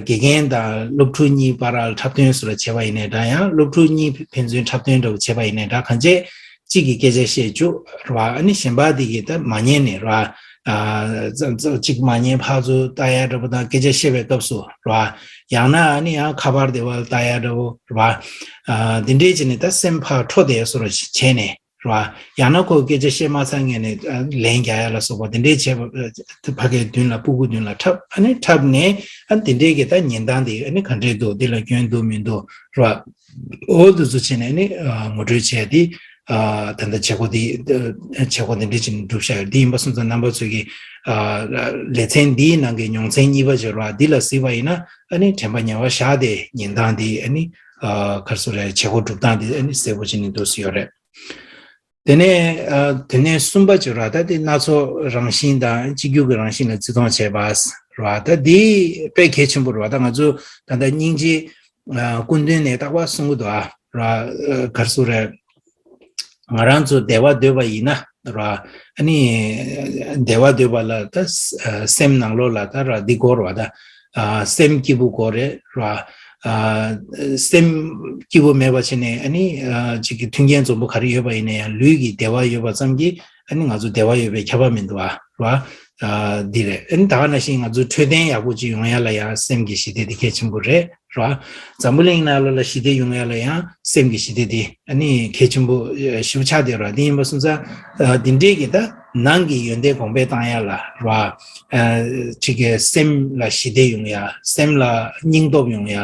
དགེ་རྒན་དང་སློབ་ཕྲུག་གཉིས་བར་ལ་འཁྲབ་སྟོན་སོགས་ལ་བྱས་པ་ཡིན་ནའི་འདྲ། ཡང་སློབ་ཕྲུག་གཉིས་ཕན་ཚུན་འཁྲབ་སྟོན་འདྲ་བོ་བྱས་པ་ཡིན་ནའི་འདྲ། གང་བྱས་གཅིག་གིས་སྐད་ཆ་བཤད་བཅུག་རེད་བ། ཨ་ནི་གཞན་པ་དེ་གིས་ད་མ་ཉན་ནས་རེད་བ། གཅིག་མ་ཉན་ཕར་ཚུར་ལྟ་ཡ་འདྲ་པོ་དང་སྐད་ཆ་བཤད་པའི་སྐབས་སུ་རེད་བ། ཡང་ན་ཨ་ནི་ཡང་ཁ་པར་དེ་བ་ལ་ལྟ་ཡ་འདྲ་པོ་རེད་བ། འདི་འདྲས་བྱས་ནས་ད་སེམས་ཕར་འཕྲོ་བསྡད་བཟོ་འདྲ་བྱས་ནས། རེད་བ། ཡང་ན་ཁོ་སྐད་ཆ་བཤད་མ་ཚར་སྔོན་ནས་ལན་རྒྱག་ཡ་ལ་སོགས་པ་དེ་འདྲས་བྱས་པ། ཕ་གིའི་མདུན་ལ་སྤུ་གུ་མདུན་ལ་འཁྲབ། ཨ་ནི་འཁྲབ་ནས་ཨ་དེ་འདྲས་ཀྱི་ད་ཉན་སྟངས་དེ་ཨ་ནི་ག་འདྲས་འདུག་འདི་ལ་སྐྱོན་འདུག་མི་འདུག་རེད་བ། འོ་འདི་ཚོ་བྱས་ནས་ཨ་ནི་ངོ་སྤྲོད་བྱས་ཏེ་ད་ལྟ་བྱེད་སྒོ་འདི་བྱེད་སྒོ་འདི་འདྲས་བྱས་ནས་གྲུབ་བཞག་ཡོད། འདི་ཡིན་པ་སོང་ཙང་རྣམ་པ་ཚོས་ཀྱི་ལེ་ཚན་འདིའི་ནང་གི་མྱོང་ཚན་གཉིས་པ་བྱས་རེད་བ། འདི་ལ་གཟིགས་པ་ཡིན་ན་ཨ་ནི་དྲན་པ་ཉེ་བར་བཞག་སྟེ་ཉན་སྟངས་འདི་ཨ་ནི་ག་རེ་ཟེར་དགོས་རེད། བྱེད་སྒོ་སྒྲུབ་སྟངས་འདི་ཨ་ནི་གསལ་པོ་བྱས་ནས་འདུག་སེ་ཡོད་རེད། དེ་ནས་ཨ་དེ་ནས་གསུམ་པ་བྱས་རེད་བ། ད་དེ་སྣ་ཚོགས་རང་བཞིན་དང་གཅིག་གྱུར་གྱི་རང་བཞིན་ལ་བརྩི་མཐོང་བྱས་པ་རེད་བ། ད་འདི་དཔེ་གལ་ཆེན་པོ་རེད་བ། ད་ང་ཚོ་ད་ལྟ་སྙིང་རྗེ་ཨ་སྐུ་མདུན་ནས་རྟག་པར་གསུང་གི་འདུག་ཨ་རེད་བ། ཨ་ག་རེ་ཟེར་དགོས་རེད། ང་རང་ཚོ་བདེ་བ་འདོད་པ་ཡིན་ན་རེད་བ། ཨ་ནི་བདེ་བ་འདོད་པ་ལ་ད་ཨ་སེམས་ནང་ལོགས་ལ་ད་རེད་བ། འདི་དགོས་རེད་བ། ད་ཨ་སེམས་སྐྱིད་པོ་དགོས་རེད་རེད་བ། ཨ་སེམས་སྐྱིད་པོ་མེད་པ་བྱས་ནས་ཨ་ནི་ཨ་ཅིག་གི་མཐུན་རྐྱེན་འཛོམས་པོ་ག་རེ་ཡོད་པ་ཡིན་ན་ཡང་ལུས་ཀྱི་བདེ་བ་ཡོད་པ་ཙམ་གྱིས་ཨ་ནི་ང་ཚོ་བདེ་བ་ཡོད་པའི་ཁྱབ་པ་མི་འདུག་ཨ་རེད་བ། ཨ་འདི་རེད། ཨ་ནི་ད་ག་ནང་བཞིན་ང་ཚོ་འཕྲོད་བསྟེན་ཡག་པོ་ཅིག་ཡོང་ཡ་ལ་ཡང་སེམས་ཀྱི་ཞི་བདེ་འདི་གལ་ཆེན་པོ་རེད་རེད་བ། འཛམ་བུ་གླིང་ནང་ལོགས་ལ་ཞི་བདེ་ཡོང་ཡ་ལ་ཡང་སེམས་ཀྱི་ཞི་བདེ་འདི་ཨ་ནི་གལ་ཆེན་པོ་ཞེ་པོ་ཆགས་བསྡད་རེད་བ། འདི་ཡིན་པ་སོང་ཙང་ཨ་འདི་འདྲས་ཀྱི་ད་ནང་གི་ཡོན་ཏན་གོང་འཕེལ་བཏང་ཡ་ལ་རེད་བ། ཨ་ཅིག་གི་སེམས་ལ་ཞི་བདེ་ཡོང་ཡ། སེམས་ལ་སྙིང་སྟོབས་ཡོང་ཡ།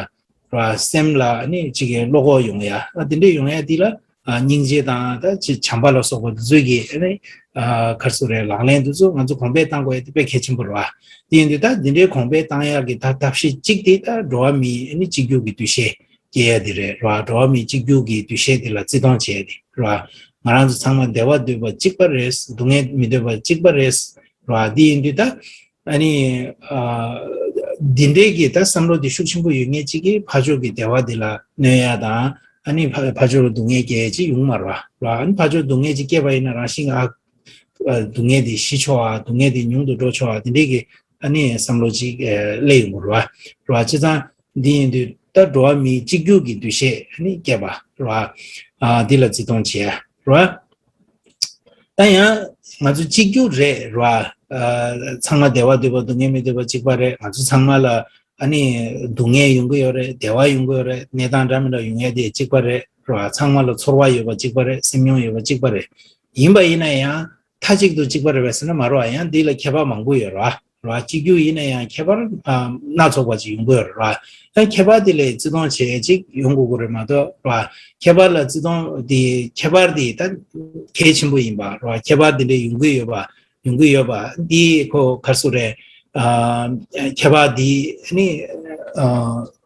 ར་སེམས་ལ་ནི་ཅིག་གི་བློ་ཁོག་ཡོང་ཡ། ཨ་དེ་འདྲས་ཡོང་ཡ་དེ་ལ་ཨ་སྙིང་རྗེ་དང་ད་ཅིག་བྱམས་པ་ལ་སོགས་པ་འདི་ཚོའི་གི་ཨ་ནི་ཨ་ག་རེ་ཟེར་དགོས་རེད། ལག་ལེན་འདི་ཚོ་ང་ཚོ་གོང་འཕེལ་གཏང་དགོས་ཡ་དེ་དཔེ་གལ་ཆེན་པོ་རེད་བ། དེ་ཡིན་དུས་ད་འདི་འདྲའི་གོང་འཕེལ་གཏང་ཡ་གི་ད་ཐབས་ཤེས་གཅིག་དེ་ད་འགྲོ་བ་མིའི་ཨ་ནི་གཅིག་གྱུར་གྱི་འདུ་ཤེས་སྐྱེ་ཡ་དེ་རེད་ར། འགྲོ་བ་མིའི་གཅིག་གྱུར་གྱི་འདུ་ཤེས་དེ་ལ་བརྩི་མཐོང་བྱེད་ཡ་དེ་ར། ང་རང་ཚོ་ཚང་མ་བདེ་བ་འདོད་པ་གཅིག་པ་རེད། སྡུག་བསྔལ་མི་འདོད་པ་གཅིག་པ་རེད། རེད་བ། འདི་ཡིན་དུས་ད་ཨ་ནི་ཨ་འདི་འདྲའི་གི་ད་བསམ་བློ་འདི་ཤུགས་ཆེན་པོ་ཡོད་མཁན་གཅིག་གིས་ཕར་ཕྱོགས་ཀྱི་བདེ་བ་འདི་ལ་གནོད་ཡ་དང་། ཨ་ནི་ཕ་ཕར་ཕྱོགས་ལ་སྡུག་བསྔལ་སྐྱེལ་ཡ་ཅིག་ཡོང་མ་རེད་བ། རེད་བ། ཨ་ནི་ཕར་ཕྱོགས་སྡུག་བསྔལ་ཅིག་སྐྱེས་པ་ཡིན་ན་རང་བཞིན་ཨ་སྡུག་བསྔལ་འདི་ཞི་ཆོག་ཨ། སྡུག་བསྔལ་འདི་ཉུང་དུ་འགྲོ་ཆོག་ཨ། འདི་འདྲའི་གི་ཨ་ནི་བསམ་བློ་ཅིག་ཨ་སླེབས་ཡོང་གི་རེད་བ། རེད་བ། བྱས་ཙང་འདི་ཡིན་དུས་ད་འགྲོ་བ་མིའི་གཅིག་གྱུར་གྱི་འདུ་ཤེས་ཨ་ནི་སྐྱེས་པ་རེད་བ། ཨ་འདི་ལ་བརྩི་མཐོང་བྱེད་ཡ་རེད་བ། ད་ཡང་ང་ཚོ་གཅིག་གྱུར་རེད་རེད་བ། ཨ་ཚང་མ་བདེ་བ་འདོད་པ་སྡུག་བསྔལ་མི་འདོད་པ་གཅིག་པ་རེད། ང་ཚོ་ཚང་མ་ལ་ཨ་ནི་སྡུག་བསྔལ་ཡོང་གི་ཡོད་རེད། བདེ་བ་ཡོང་གི་ཡོད་རེད། གནས་སྟངས་འདྲ་མི་འདྲ་ཡོང་ཡ་དེ་གཅིག་པ་རེད་རེད་བ། ཚང་མ་ལ་ཚོར་བ་ཡོད་པ་གཅིག་པ་རེད། སེམས་མྱོང་ཡོད་པ་གཅིག་པ་རེད། ཡིན་པ་ཡིན་ན་ཡང་མཐའ་གཅིག་ཏུ་གཅིག་པ་རེད་པས་ཟེར་ན་མ་རེད་བ། ཡང་འདི་ལ་ཁྱད་པར་མང་པོ་ཡོད་རེད་བ། རེད་བ། གཅིག་གྱུར་ཡིན་ན་ཡང་ཁྱད་པར་ཨ་སྣ་ཚོགས་པ་ཅིག་ཡོང་གི་ཡོད་རེད་བ། ད་ཁྱད་པར་དེ་ལ་བརྩི་མཐོང་བྱེད་ཅིག་ཡོང་དགོས་ཀྱི་རེད་མ་གཏོགས་རེད་བ། ཁྱད་པར་ལ་བརྩི་མཐོང་དེ་ཁྱད་པར་དེ་ད་གལ་ཆེན་པོ་ཡིན་པ་རེད་བ། ཁྱད་པར་དེ་འདྲ་ཡོང་གི་ཡོད་པ། ཡོང་གི་ཡོད་པ་འདི་ཁོ་ག་རེ་ཟེར་རེད། ཨ་ཁྱད་པར་འདི་ནི་ཨ་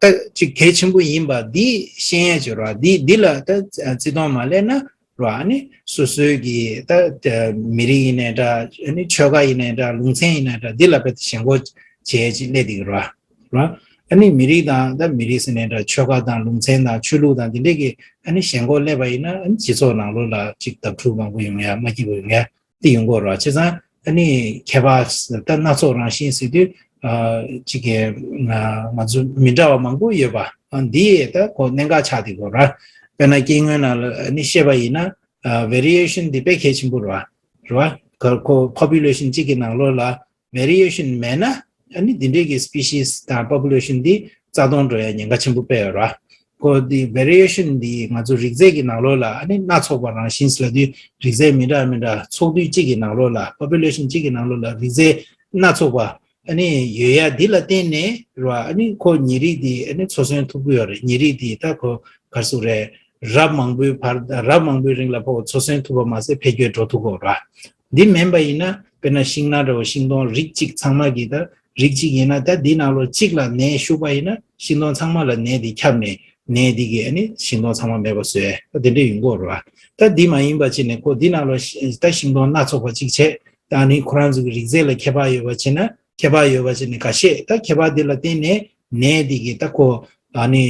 ད་ཅིག་གལ་ཆེན་པོ་ཡིན་པ་འདི་ཤེས་ཡ་ཅིག་རེད་བ། འདི་འདི་ལ་ད་བརྩི་མཐོང་མ་སླེབས་ན། རེད་བ། ཨ་ནི་སོ་སོའི་གི་ད་མི་རིགས་ཡིན་ནའི་འདྲ། ཨ་ནི་ཆོལ་ཁ་ཡིན་ནའི་འདྲ། ལུང་ཚན་ཡིན་ནའི་འདྲ། འདི་ལ་དཔེ་ཞེན་ཁོག་བྱེད་ཡས་ཅིག་སླེབས་བསྡད་ཀྱི་རེད་བ། རེད་བ། ཨ་ནི་མི་རིགས་དང་ད་མི་རིགས་ཟེར་ནའི་འདྲ། ཆོལ་ཁ་དང་ལུང་ཚན་དང་ཆོས་ལུགས་དང་འདི་འདྲས་ཀྱི་ཨ་ནི་ཞེན་ཁོག་སླེབས་པ་ཡིན་ན། ཨ་ནི་སྤྱི་ཚོགས་ནང་ལོགས་ལ་ཅིག་བརྡབ་འཁྲུག་མང་པོ་ཡོང་ཡ། མ་སྐྱིད་པ་ཡོང་ཡ་དེ་ཡོང་གི་རེད་བ། བྱས་ཙང་ཨ་ནི་ཁྱད་པར་ད་སྣ་ཚོགས་རང་བཞིན་ཟེར་དུས་ཨ་ཅིག་གི་ང་ང་ཚོ་མི་འདྲ་བ་མང་པོ་ཡོད་པ། ཨ་འདི་ད་ཁོ་གནད་འགག་ཆགས་བསྡད་ཀྱི་ཡོད་རེད། དཔེར་ན་སྐྱེ་དངོས་ནང་ལ་ཨ་ནི་བཤད་པ་ཡིན་ན། ཨ་ཝེ་རི་ཡེ་ཤན་འདི་དཔེ་གལ་ཆེན་པོ་རེད་བ། རེད་བ། ཁོ་ཁོ་པོ་པུ་ལེ་ཤན་གཅིག་གི་ནང་ལོགས་ལ་ཝེ་རི་ཡེ་ཤན་མེད་ན། ཨ་ནི་འདི་འདྲའི་གི་སི་པི་ཤིས་དང་པོ་པུ་ལེ་ཤན་འདི་རྩ་སྟོང་འགྲོ་ཡ་ཉེན་ཁ་ཆེན་པོ་དཔེ་ཡོད་རེད་བ། ཁོ་འདི་ཝེ་རི་ཡེ་ཤན་འདི་ང་ཚོ་རིགས་རྫས་ཀྱི་ནང་ལོགས་ལ་ཨ་ནི་སྣ་ཚོགས་པ་རང་བཞིན་ཟེར་ལབ་དུས། རིགས་རྫས་མི་འདྲ་མི་འདྲ་ཚོགས་འདུས་གཅིག་གི་ནང་ལོགས་ལ། པོ་པུ་ལེ་ཤན་གཅིག་གི་ནང་ལོགས་ལ་རིགས་རྫས་སྣ་ཚོགས་པ་ཨ་ནི་ཡོད་ཡ་འདི་ལ་བརྟེན་ནས་རེད་བ། ཨ་ནི་ཁོ་ཉེ་རིགས་འདི་ཨ་ནི་འཚོ་གསོན་ཐུབ་ཀྱི་ཡོད་རེད། ཉེ་རིགས་འདི་ད་ཁོ་ག་རེ་ཟེར་རེད། རབས་མང་པོའི་བར། རབས་མང་པོའི་རིང་ལ་ཕོ་འཚོ་གསོན་ཐུབ་པ་མ་ཟད་འཕེལ་རྒྱས་འགྲོ་ཐུབ་ཀྱི་ཡོད་རེད་བ། འདི་མིན་པ་ཡིན་ན། དཔེར་ན་ཤིང་ནགས་འདྲ་བོ། ཤིང་སྡོང་རིགས་གཅིག་ཚང་མ་གི་ད་རིགས་གཅིག་ཡིན་ན། ད་འདི་ནང་ལོགས་གཅིག་ལ་ནད་ཤོར་བ་ཡིན་ན། ཤིང་སྡོང་ཚང་མ་ལ་ནད་འདི་ཁྱབ་ནས། ནད་འདི་གིས་ཨ་ནི་ཤིང་སྡོང་ཚང་མ་མེད་པ་བཟོས། ད་དེ་འདྲ་ཡོང་གི་ཡོད་རེད་བ། ད་འདི་མ་ཡིན་པ་བྱས་ནས་ཁོ་འདི་ནང་ལོགས་ཤི་ད་ཤིང་སྡོང་སྣ་ཚོགས་པ་གཅིག་བྱས། ད་ཨ་ནི་ཁོ་རང་ཚོ་གི་རིགས་རྫས་ལ་ཁྱད་པར་ཡོད་པ་བྱས་ན། ཁྱད་པར་ཡོད་པ་བྱས་ནས་འགའ་ཤས་ད་ཁྱད་པར་འདི་ལ་བརྟེན་ནས་ནད་འདི་གིས་ད་ཁོ་ཨ་ནི་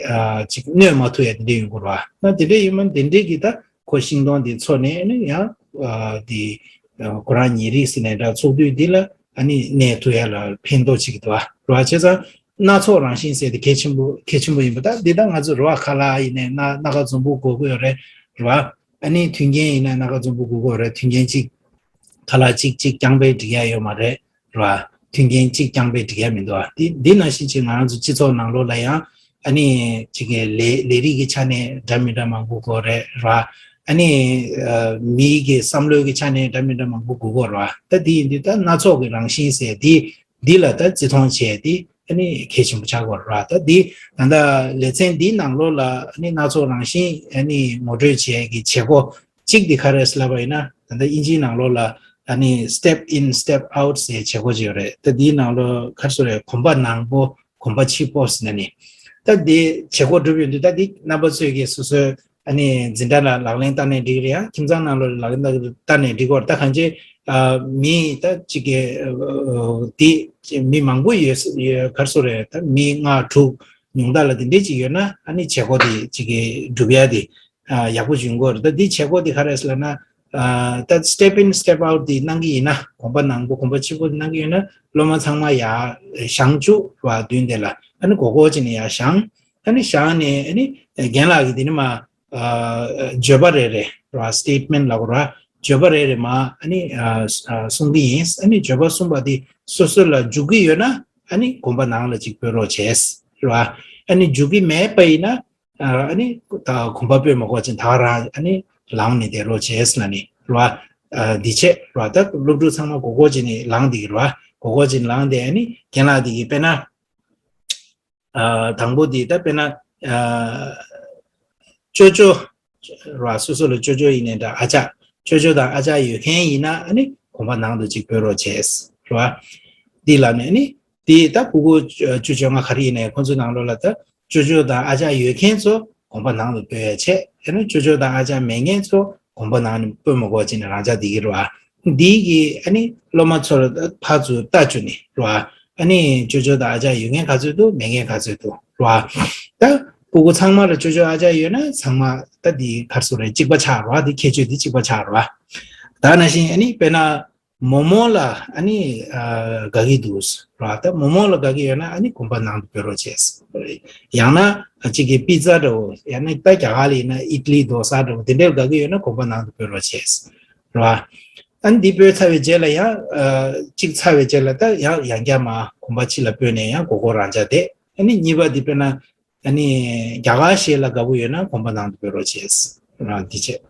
ཨ་ཅིག་གནོད་མ་ཐུབ་ཡ་དེ་འདྲ་ཡོང་གི་རེད་བ། ན་དེ་འདྲ་ཡིན་མིན་དེ་འདྲ་གི་ད་ཁོ་ཤིང་སྡོང་འདི་འཚོ་ནས་ཨ་ནི་ཡང་ཨ་འདི་ཨ་ཁོ་རང་ཉེ་རིགས་ཟེར་ནའི་འདྲ། ཚོགས་འདུས་འདི་ལ་ཨ་ནི་གནས་ཐུབ་ཡ་ལ་ཕན་ཐོགས་ཅིག་འདུག་བ། རེད་བ། བྱས་ཙང་སྣ་ཚོགས་རང་བཞིན་ཟེར་དེ་གལ་ཆེན་པོ་གལ་ཆེན་པོ་ཡིན་པ། ད་འདི་ད་ང་ཚོ་རེད་བ། ཁ་ལག་ཡིན་ནའི་སྣ་སྣ་ཁ་འཛོམས་པོ་དགོས་ཀྱི་ཡོད་རེད། རེད་བ། ཨ་ནི་མཐུན་རྐྱེན་ཡིན་ན་སྣ་ཁ་འཛོམས་པོ་དགོས་ཀྱི་ཡོད་རེད། མཐུན་རྐྱེན་གཅིག་ཁ་ལག་གཅིག་གཅིག་རྐྱང་པས་འགྲིག་ཡ་ཡོད་མ་རེད། རེད་བ། མཐུན་རྐྱེན་གཅིག་རྐྱང་པས་འགྲིག་ཡ་མི་འདུག་བ། འདི་འདི་ནང་བཞིན་ཅིག་ང་རང་ཚོ་སྤྱི་ཚོགས་ནང་ལོགས་ལ་ཡང་ཨ་ནི་ཅིག་གི་ལས་ལས་རིགས་ཀྱི་ཆ་ནས་འདྲ་མི་འདྲ་མང་པོ་དགོས་རེད། རེད་བ། ཨ་ནི་ཨ་མིའི་གི་བསམ་བློའི་གི་ཆ་ནས་འདྲ་མི་འདྲ་མང་པོ་དགོས་ཀྱི་ཡོད་རེད་བ། ད་འདི་ཡིན་དུས་ད་སྣ་ཚོགས་ཀྱི་རང་བཞིན་ཟེར་འདི་འདི་ལ་ད་བརྩི་མཐོང་བྱས་ཏེ་ཨ་ནི་གལ་ཆེན་པོ་ཆགས་ཀྱི་ཡོད་རེད་བ། ད་འདི་ད་ལྟ་ལེ་ཚན་འདིའི་ནང་ལོགས་ལ་ཨ་ནི་སྣ་ཚོགས་རང་བཞིན་ཨ་ནི་ངོ་སྤྲོད་བྱེད་ཀྱི་བྱེད་སྒོ་གཅིག་འདི་ག་རེ་ཟེར་ལབ་པ་ཡིན་ན། ད་ལྟ་དབྱིན་ཇིའི་ནང་ལོགས་ལ་ཨ་ནི་step in step out ཟེར་བྱེད་སྒོ་ཅིག་ཡོད་རེད། ད་འདིའི་ནང་ལོགས་ག་རེ་ཟེར་རེད། གོམ་པ་ནང་པོ་གོམ་པ་ཕྱི་པོ་ཟེར་ན་ནི། ད་འདི་བྱེད་སྒོ་སྒྲུབ་ཡོང་དུས་ད་འདི་རྣམ་པ་ཚོས་ཀྱིས་སོ་སོའི་ཨ་ནི་འཛིན་གྲྭ་ལ་ལག་ལེན་བསྟར་ནའི་འགྲིག་རེད། ཡང་ཁྱིམ་ཚང་ནང་ལོགས་ལ་ལག་ལེན་བསྟར་ནའི་འགྲིག་གི་ཡོད་རེད། ད་གང་ཅི་ཨ་མི་ད་ཅིག་གི་ཨ་འདི་མི་མང་པོ་ཡོད་ཡོད་ག་རེ་ཟེར་རེད། ད་མི་ལྔ་དྲུག་ཉུང་མཐའ་ལ་འདི་འདྲས་ཅིག་ཡོད་ན་ཨ་ནི་བྱེད་སྒོ་དེ་ཅིག་གི་སྒྲུབ་ཡ་དེ་ཨ་ཡག་པོ་ཅིག་ཡོང་གི་ཡོད་རེད། ད་འདི་བྱེད་སྒོ་དེ་ག་རེ་ཟེར་ལབ་ན། ཨ་ད་step in step out དེ་གནང་གི་ཡིན་ན། གོམ་པ་ནང་པོ་གོམ་པ་ཕྱི་པོ་དེ་གནང་གི་ཡོད་ན། སློབ་མ་ཚང་མ་ཡར་བཞེངས་བཅུག་རེད་བ། མདུན་དེ་ལ་ཨ་ནི་སྒོར་སྒོར་བྱས་ནས་ཡར་བཞེངས། ཨ་ནི་བཞེངས་ནས་ཨ་ནི་རྒན་ལགས་ཀྱིས་དེ་ནས་མར་ཨ་བརྗོད་པ་རེ་རེ་རེད་བ། སི་ཊེ་ཊི་མེན་ཊི་ལབ་དགོས་རེད་བ། བརྗོད་པ་རེ་རེ་མར་ཨ་ནི་ཨ་གསུང་གི་ཡིན། ཨ་ནི་བརྗོད་པ་གསུངས་པ་དེ་སོ་སོ་ལ་འཇུག་གི་ཡོད་ན་ཨ་ནི་གོམ་པ་ནང་ལ་ཅིག་སྤོས་རོགས་བྱས། རེད་བ། ཨ་ནི་འཇུག་གི་མེད་པ་ཡིན་ན། ཨ་ནི་ད་གོམ་པ་སྤོས་མ་དགོས་ཅིག་ད་ག་རང་ཨ་ནི་ལངས་ནས་བསྡད་རོགས་བྱས་ལབ་ནི་རེད་བ། ཨ་འདི་བྱས་རེད་བ། ད་སློབ་ཕྲུག་ཚང་མ་སྒོར་སྒོར་བྱས་ནས་ལངས་བསྡད་ཀྱི་རེད་བ། སྒོར་སྒོར་བྱས་ནས་ལངས་བསྡད། ཨ་ནི་རྒན་ལགས་འདི་གིས་དཔེར་ན་ཨ་དང་པོ་འདི་ད་དཔེར་ན་ཨ་ཅོ་ཅོ་རེད་བ། སོ་སོ་ལ་ཅོ་ཅོ་ཡིན་ནའི་འདྲ། ཨ་ཅག་ཅོ་ཅོ་དང་ཨ་ཅག་ཡོད་མཁན་ཡིན་ན་ཨ་ནི་གོམ་པ་ནང་དུ་ཅིག་སྤོས་རོགས་བྱས་རེད་བ། འདི་ལབ་ནས་ཨ་ནི་འདི་ད་ཕྲུ་གུ་བཅུ་བཅོ་ལྔ་ག་རེ་ཡིན་ནའི་ཁོང་ཚོའི་ནང་ལོགས་ལ་ད་ཅོ་ཅོ་དང་ཨ་ཅག་ཡོད་མཁན་ཚོ་གོམ་པ་ནང་དུ་སྤོས་ཡ་བྱས། ཨ་ནི་ཅོ་ཅོ་དང་ཨ་ཅག་མེད་མཁན་ཚོ་ གོམ་པ་ནང་ནས་སྤོས་མ་དགོས་བྱས་ནས་རང་འཇགས་བསྡད་ཀྱི་རེད་བ། འདི་གི་ཨ་ནི་སློབ་མ་ཚོར་ཕར་ཚུར་ལྟ་བཅུག་ནས་རེད་བ། ཨ་ནི་ཅོ་ཅོ་དང་ཨ་ཅག་ཡོད་མཁན་ག་ཚོད་འདུག་མེད་མཁན་ག་ཚོད་འདུག་རེད་བ། ད་སྤུ་གུ་ཚང་མ་ལ་ཅོ་ཅོ་ཨ་ཅག་ཡོད་ན་ཚང་མ་ད་འདི་ག་རེ་ཟེར་རེད། གཅིག་པ་ཆགས་རེད་བ། འདི་ཁྱད་ཆོས་འདི་གཅིག་པ་ཆགས་རེད་བ། ད་ནང་བཞིན་ཨ་ནི་དཔེར་ན། མོག་མོག་ལ་ཨ་ནི་ཨ་དགའ་གི་འདུག་ར། ད་མོག་མོག་ལ་དགའ་གི་ཡོད་ན་ཨ་ནི་གོམ་པ་ནང་དུ་སྤོས་རོགས་བྱས། ཡང་ན་ཨ་གཅིག་གི་པི་ཛ་འདྲ་བོ། ཡང་ན་ད་རྒྱ་གར་ལ་ཡིན་ན་ཨི་ཏི་ལི་རྡོ་ས་འདྲ་བོ་དེ་འདྲའི་དགའ་གི་ཡོད་ན་གོམ་པ་ནང་དུ་སྤོས་རོགས་བྱས། ར། ཨ་ནི་འདི་སྤོས་ཚར་བའི་རྗེས་ལ་ཡང་ཨ་གཅིག་ཚར་བའི་རྗེས་ལ་ད་ཡང་ཡང་བསྐྱར་མར་གོམ་པ་ཕྱི་ལ་སྤོས་ནས་ཡང་མགོ་སྐོར་རང་འཇགས་བསྡད། ཨ་ནི་གཉིས་པ་འདི་དཔེར་ན་ཨ་ནི་རྒྱ་གར་གཞས་ལ་དགའ་པོ་ཡོད་ན་གོམ་པ་ནང་དུ་སྤོས་རོགས་བྱས། ར། འདི་བྱས།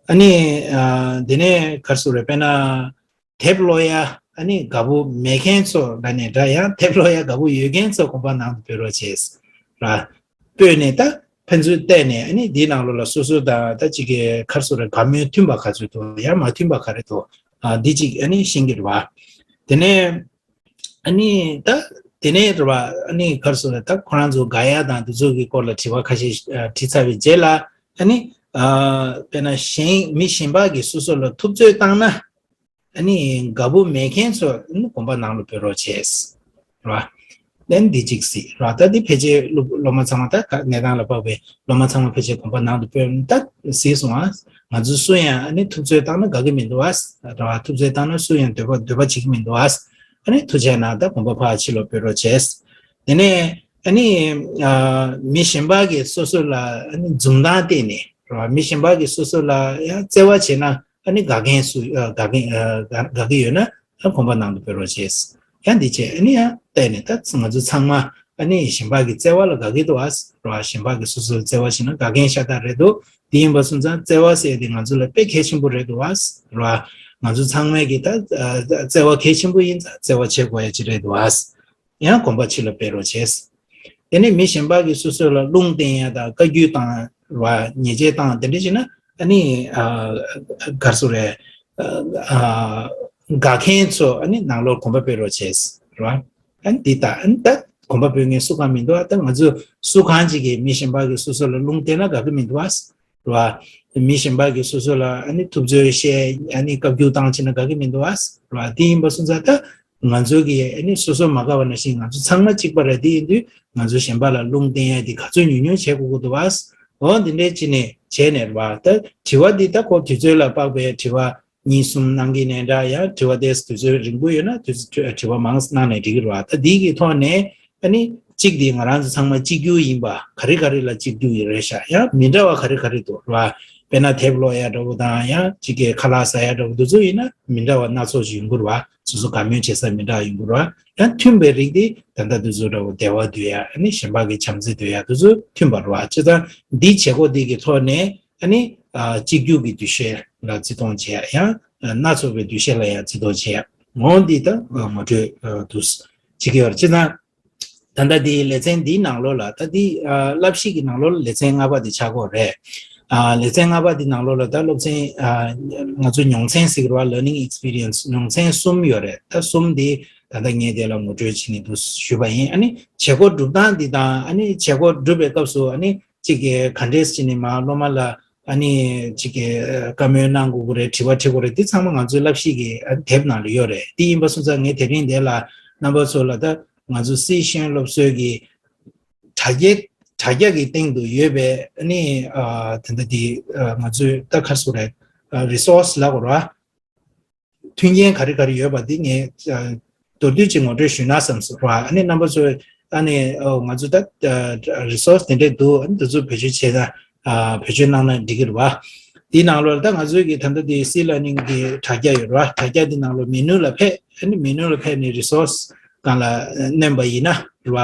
ཨ་ནི་ཨ་དེ་ནས་ག་རེ་ཟེར་རེད། དཔེར་ན། དེབ་ཀློག་ཡ་ཨ་ནི་དགའ་པོ་མེད་མཁན་ཚོ་ལ་ནས་འདྲ། ཡང་དེབ་ཀློག་ཡ་དགའ་པོ་ཡོད་མཁན་ཚོ་གོམ་པ་ནང་དུ་སྤོས་རོགས་བྱས། ར། སྤོས་ནས་ད་ཕན་ཚུན་བལྟས་ནས་ཨ་ནི་འདིའི་ནང་ལོགས་ལ་སོ་སོ་དང་ད་ཅིག་གི་ག་རེ་ཟེར་རེད། དགའ་མོས་མཐུན་པ་ག་ཚོད་འདུག་ཡང་མ་མཐུན་པ་ག་རེ་འདུག་ཨ་འདི་ཅིག་ཨ་ནི་ཤེས་ཀྱི་རེད་བ། དེ་ནས་ཨ་ནི་ད་དེ་ནས་རེད་བ། ཨ་ནི་ག་རེ་ཟེར་རེད། ད་ཁོ་རང་ཚོ་དགའ་ཡ་དང་དེ་ཚོ་གི་སྐོར་ལ་དྲི་བ་ཁ་ཤས་ཨ་དྲིས་ཚར་བའི་རྗེས་ལ་ཨ་ནི་ཨ་དཔེར་ན་གཞན་མི་གཞན་པ་གིས་སོ་སོ་ལ་ཐུབ་ཚོད་བཏང་ན། ཨ་ནི་དགའ་པོ་མེད་མཁན་ཚོ་ཨ་ནི་གོམ་པ་ནང་ལ་སྤོས་རོགས་བྱས། རེད་བ། ལན་འདི་གཅིག་གཟིགས་རེད་བ། ད་འདི་ཕལ་ཆེར་སློབ་སློབ་མ་ཚང་མ་ད་ག་གནས་སྟངས་ལ་དཔག་པའི་སློབ་མ་ཚང་མ་ཕལ་ཆེར་གོམ་པ་ནང་དུ་སྤོས། ད་གཟིགས་སོང་ཨ། ང་ཚོ་སུ་ཡང་ཨ་ནི་ཐུབ་ཚོད་བཏང་ན་དགའ་གི་མི་འདུག་ཨ། རེད་བ། ཐུབ་ཚོད་བཏང་ན་སུ་ཡང་འདོད་པ་འདོད་པ་བྱེད་ཀྱི་མི་འདུག་ཨ། ཨ་ནི་ཐུགས་རྗེ་གནང་། ད་གོམ་པ་ཕར་ཕྱི་ལ་སྤོས་རོགས་བྱས། དེ་ནས་ཨ་ནི་ཨ་མི་གཞན་པ་གིས་སོ་སོ་ལ་ཨ་ནི་འཛུམ་མདངས་བསྟན་ནས་རེད་བ། མི་གཞན་པ་གིས་སོ་སོ་ལ་ཡང་བརྩེ་བ་བྱས་ན། ཨ་ནི་དགའ་མཁན་སུ་ཨ་དགའ་མཁན་ཨ་དགའ་དགའ་གི་ཡོད་ན་ཨ་གོམ་པ་ནང་དུ་སྤོས་རོགས་བྱས། ཡང་འདི་བྱས། ཨ་ནི་ཡང་བལྟས་ནས་ད་ང་ཚོ་ཚང་མ་ཨ་ནི་གཞན་པ་གི་བརྩེ་བ་ལ་དགའ་གི་འདུག་ཨ། རེད་བ། གཞན་པ་གིས་སོ་སོ་ལ་བརྩེ་བ་བྱས་ན་དགའ་མཁན་ཤ་སྟག་རེད་འདུག་དེ་ཡིན་པ་སོང་ཙང་བརྩེ་བ་ཟེར་དེ་ང་ཚོ་ལ་དཔེ་གལ་ཆེན་པོ་རེད་འདུག་ཨ། རེད་བ། ང་ཚོ་ཚང་མས་ཀྱི་ད་ཨ་བརྩེ་བ་གལ་ཆེན་པོ་ཡིན་ཙང་བརྩེ་བ་བྱེད་དགོས་ཡ་ཅིག་རེད་འདུག་ཨ། ཡང་གོམ་པ་ཕྱི་ལ་སྤོས་རོགས་བྱས། དེ་ནས་མི་གཞན་པ་གིས་སོ་སོ་ལ་རླུང་བསྟན་ཡ་དང་བཀའ་བཀྱོན་བཏང་བ། ཉེས་ཆད་བཏང་དེ་འདྲ་བྱས་ན་ཨ་ནི་ཨ་ག་རེ་ཟེར་རེད། ཨ་དགའ་མཁན་ཚོ་ཨ་ནི་ནང་ལོགས་གོམ་པ་སྤོས་རོགས་བྱས། རེད་བ། ཨ་ནི་འདི་ལྟ། ཨ་ནི་ད་གོམ་པ་སྤོས་མཁན་སུ་གང་མི་འདུག་ཨ། ད་ང་ཚོ་སུ་གང་ཅིག་གིས་མི་གཞན་པ་གིས་སོ་སོ་ལ་རླུང་བསྟན་ན་དགའ་གི་མི་འདུག་ཨ། རེད་བ། མི་གཞན་པ་གིས་སོ་སོ་ལ་ཨ་ནི་ཐུབ་ཚོད་བཤད། ཨ་ནི་བཀའ་བཀྱོན་བཏང་བྱས་ན་དགའ་གི་མི་འདུག་ཨ། རེད་བ། དེ་ཡིན་པ་སོང་ཙང་ད་ང་ཚོ་གིས་ཨ་ནི་སོ་སོ་མ་དགའ་བ་ནང་བཞིན་ང་ཚོ་ཚང་མ་གཅིག་པ་རེད། དེ་ཡིན་དུས་ང་ཚོ་གཞན་པ་ལ་རླུང་བསྟན་ཡ་དེ་ག་ཚོད་ཉུང་ཉུང་བྱེད་དགོས་ཀྱི་འདུག་ཨ། འོ་འདི་འདྲའི་ཅི་ནས་བྱས་ནས་རེད་བ། ད་དྲི་བ་འདི་ད་ཁོ་དུས་ཚོད་ལ་དཔག་པའི་དྲི་བ་གཉིས་གསུམ་གནང་གི་ནས་འདྲ། ཡང་དྲི་བ་དེ་དུས་ཚོད་རིང་པོ་ཡོད་ན་དུས་ཚོད་དྲི་བ་མང་གནང་ནས་འགྲིག་གི་རེད་བ། ད་འདི་གི་ཐོག་ནས་ཨ་ནི་གཅིག་དེ་ང་རང་ཚོ་ཚང་མ་གཅིག་གྱུར་ཡིན་པ། ག་རེ་ག་རེ་ལ་གཅིག་གྱུར་ཡིན་རེད་ཤག་ཡང་མི་འདྲ་བ་ག་རེ་ག་རེ་འདུག་རེད་བ། དཔེར་ན་དེབ་ཀློག་ཡ་འདྲ་བོ་དང་ཡང་གཅིག་གི་ཁ་ལག་ཟ་ཡ་འདྲ་བོ་འདི་ཚོ་ཡིན་ན་མི་འདྲ་བ་སྣ་ཚོགས་ཤིག་ཡོང་གི་རེད་བ། སོ་སོ་དགའ་མོས་བྱེད་ས་མི་འདྲ་བ་ཡོང་གི་རེད་བ། ཡང་མཐུན་པའི་རིགས་དེ་ད་ལྟ་འདི་ཚོ་འདྲ་བོ་བདེ་བ་འདོད་ཡ། ཨ་ནི་གཞན་པ་གི་བྱམས་བརྩེ་འདོད་ཡ་འདི་ཚོ་མཐུན་པ་རེད་བ། བྱས་ཙང་འདི་བྱེད་སྒོ་འདི་གི་ཐོག་ནས་ཨ་ནི་ཨ་གཅིག་གྱུར་གྱི་འདུ་ཤེས་ལ་བརྩི་མཐོང་བྱེད་ཡ། ཡང་སྣ་ཚོགས་པའི་འདུ་ཤེས་ལ་ཡང་བརྩི་མཐོང་བྱེད་ཡ། འོ་འདི་ད་ངོ་སྤྲོད་འདུག་བྱེད་ཀྱི་ཡོད་རེད། བྱས་ཙང་ད་ལྟ་འདི་ལེ་ཚན་འདིའི་ནང་ལོགས་ལ་ད་འདི་ཨ་བསླབ་གཞི་གི་ནང་ལོགས་ལ་ལེ་ཚན་ལྔ་པ་འདི་ཆགས་ཀྱི་ཡོད་རེད། ཨ་ལེ་ཚན་ལྔ་པ་འདི་ནང་ལོགས་ལ་ད་སློབ་ཚན་ཨ་ང་ཚོ་མྱོང་ཚན་ཟེར་གྱི་རེད་བ། learning experience མྱོང་ཚན་གསུམ་ཡོད་རེད། ད་གསུམ་འདི་ད་ལྟ་ངས་དེ་ལ་ངོ་སྤྲོད་བྱས་ནས་འདུག་ཞུས་པ་ཡིན། ཨ་ནི་བྱེད་སྒོ་སྒྲུབ་སྟངས་འདི་དང་། ཨ་ནི་བྱེད་སྒོ་སྒྲུབ་པའི་སྐབས་སུ་ཨ་ནི་གཅིག་གི་ག་འདྲས་བྱས་ནས་མར་སློབ་མ་ལ་ཨ་ནི་གཅིག་གི་བཀའ་མོལ་གནང་དགོས་ཀྱི་རེད། དྲི་བ་དྲི་དགོས་རེད། འདི་ཚང་མ་ང་ཚོའི་བསླབ་གཞི་གི་ཨ་ནི་དེབ་ནང་ལ་ཡོད་རེད། འདི་ཡིན་པ་སོང་ཙང་ངས་དེ་རིང་འདི་ལ་རྣམ་པ་ཚོ་ལ་ད་ང་ཚོ་སི་ཤེས་ཡོན་སློབ་གསོའི་གི་དྲ་རྒྱའི་དྲ་རྒྱ་གི་སྟེང་དུ་ཡོད་པའི་ཨ་ནི་ཨ་ད་ལྟ་འདི་ཨ་ང་ཚོའི་ད་ག་རེ་ཟེར་དགོས་རེད། ཨ་resource ལབ་དགོས་རེད་བ། མཐུན་རྐྱེན་ག་རེ་ག་རེ་ཡོད་པ་འདི་ངས་ཨ་མདོར་བསྡུས་ཅིག་ངོ་སྤྲོད་ཞུས་ན་བསམ་སོང་ར། ཨ་ནི་རྣམ་པ་ཚོས་ཨ་ནི་ཨོ་ང་ཚོ་ད་ཨ་resource དེ་འདྲས་འདུག་ཨ་ནི་དེ་ཚོ་བེད་སྤྱོད་བྱས་ན་ཨ་བེད་སྤྱོད་གནང་ན་འགྲིག་གི་རེད་བ། དེའི་ནང་ལོགས་ལ་ད་ང་ཚོའི་གི་ད་ལྟ་དེ་C learning གི་དྲ་རྒྱ་ཡོད་རེད་བ། དྲ་རྒྱ་དེ་ནང་ལོགས་menu ལ་ཕེབས། ཨ་ནི་menu ལ་ཕེབས་ནས་resource སྒང་ལ་མནན་པ་ཡིན་ན་རེད་བ།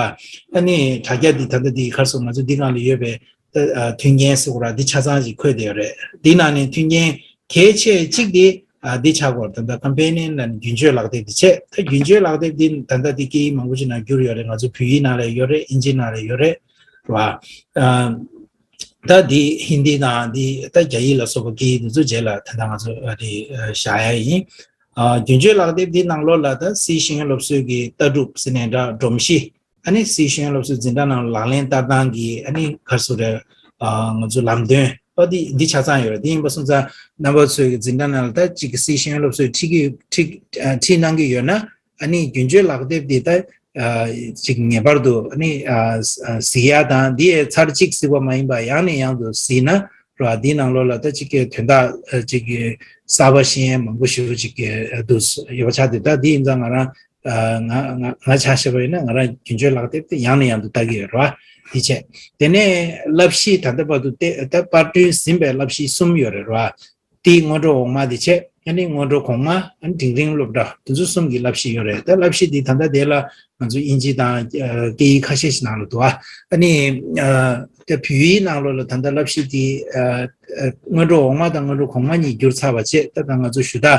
ཨ་ནི་དྲ་རྒྱ་དེ་ད་ལྟ་དེ་ག་རེ་ཟེར། ང་ཚོ་འདི་སྒང་ལ་ཡོད་པའི་ད་ཨ་མཐུན་རྐྱེན་ཟེར་དགོས་ར། འདི་ཆ་ཚང་ཞིག་འཁོད་བསྡད་ཡོད་རེད། འདི་ནང་ནས་མཐུན་རྐྱེན་གལ་ཆེ་གཅིག་དེ་ཨ་འདི་ཆགས་ཀྱི་ཡོད་རེད། ད་ལྟ་companion ལ་ནི་རྒྱུན་སྤྱོད་ལག་དེབ་དེ་བྱས། ད་རྒྱུན་སྤྱོད་ལག་དེབ་འདི་ད་ལྟ་འདི་སྐད་ཡིག་མང་པོ་ཞིག་ནང་བསྒྱུར་ཡོད་རེད། ང་ཚོ་བོད་ཡིག་ནང་ལ་ཡོད་རེད། ཨིན་ཇི་ནང་ལ་ཡོད་རེད། རེད་བ། ཨ་ད་འདི་ཧིན་དི་དང་འདི་ད་རྒྱ་ཡིག་ལ་སོགས་པ་སྐད་ཡིག་འདི་ཚོ་རྗེས་ལ་ད་ལྟ་ང་ཚོ་ཨ་འདི་ཨ་བཞག་ཡ་ཡིན། ཨ་རྒྱུན་སྤྱོད་ལག་དེབ་འདི་ནང་ལོགས་ལ་ད་སི་ཤེས་ཡོན་སློབ་གསོའི་གི་ལྟ་གྲུབ་ཟེར་ནས་འདྲ་སྒྲོམ་གཞི། ཨ་ནི་སི་ཤེས་ཡོན་སློབ་གསོའི་འཛིན་གྲྭ་ནང་ལག་ལེན་བསྟར་སྟངས་ཀྱི་ཨ་ནི་ག་རེ་ཟེར་རེད། ཨ་ང་ཚོ་ལམ་སྟོན་ ཨོ་འདི་འདི་ཆ་ཚང་ཡོད་རེད། འདི་ཡིན་པ་སོང་ཙང་རྣམ་པ་ཚོའི་གི་འཛིན་གྲྭ་ནང་ལ་ད་ཅིག་སྲིད་ཤེས་ཡོན་སློབ་གསོའི་ཁྲིད་ཀྱི་ཁྲིད་ཨ་ཁྲིད་གནང་གི་ཡོད་ན། ཨ་ནི་རྒྱུན་སྤྱོད་ལག་དེབ་འདི་ད་ཨ་ཅིག་ངེས་པར་དུ་ཨ་ནི་ཨ་ཨ་གཟིགས་ཡ་དང་། འདི་ཡི་ཚར་གཅིག་གཟིགས་པ་མ་ཡིན་པ་ཡང་ནས་ཡང་དུ་གཟིགས་ན་ར། འདིའི་ནང་ལོགས་ལ་ད་ཅིག་གི་དོན་དག་ཨ་ཅིག་གི་གསར་པ་ཤེས་ཡ་མང་པོ་ཞེ་པོ་ཅིག་གི་འདུག་ཡོད་པ་ཆགས་འདུག་ད་འདི་ཡིན་ཙང་ང་རང་ཨ་ང་ང་ང་ཆ་བཞག་པ་ཡིན་ན་ང་རང་རྒྱུན་སྤྱོད་ལག་དེབ་དེ་ཡང་ནས་ཡང་དུ་ལྟ་གི་ཡོད་ར། འདི་བྱས། དེ་ནས་བསླབ་གཞི་ད་ལྟ་བར་དུ་ཏེ་ད་པར་སྐྲུན་ཟིན་པའི་བསླབ་གཞི་གསུམ་ཡོད་རེད་ར། དེའི་སྔོན་འགྲོ་འོག་མ་དེ་བྱས། ཨ་ནི་སྔོན་འགྲོ་གོང་མ། ཨ་ནི་འབྲིང་རིམ་སློབ་གྲྭ། དེ་ཚོ་གསུམ་གྱི་བསླབ་གཞི་ཡོད་རེད། ད་བསླབ་གཞི་འདི་ད་ལྟ་དེ་ལ་ང་ཚོ་དབྱིན་ཇི་དང་ཨ་སྐད་ཡིག་ཁ་ཤས་ཤིག་ནང་ལ་འདུག་ཨ་ནི་ཨ་ད་བོད་ཡིག་ནང་ལོགས་ལ་ད་ལྟ་བསླབ་གཞི་འདི་ཨ་ཨ་སྔོན་འགྲོ་འོག་མ་དང་སྔོན་འགྲོ་གོང་མ་གཉིས་བསྒྱུར་ཚར་བ་བྱས། ད་ད་ང་ཚོ་ཞུ་དག་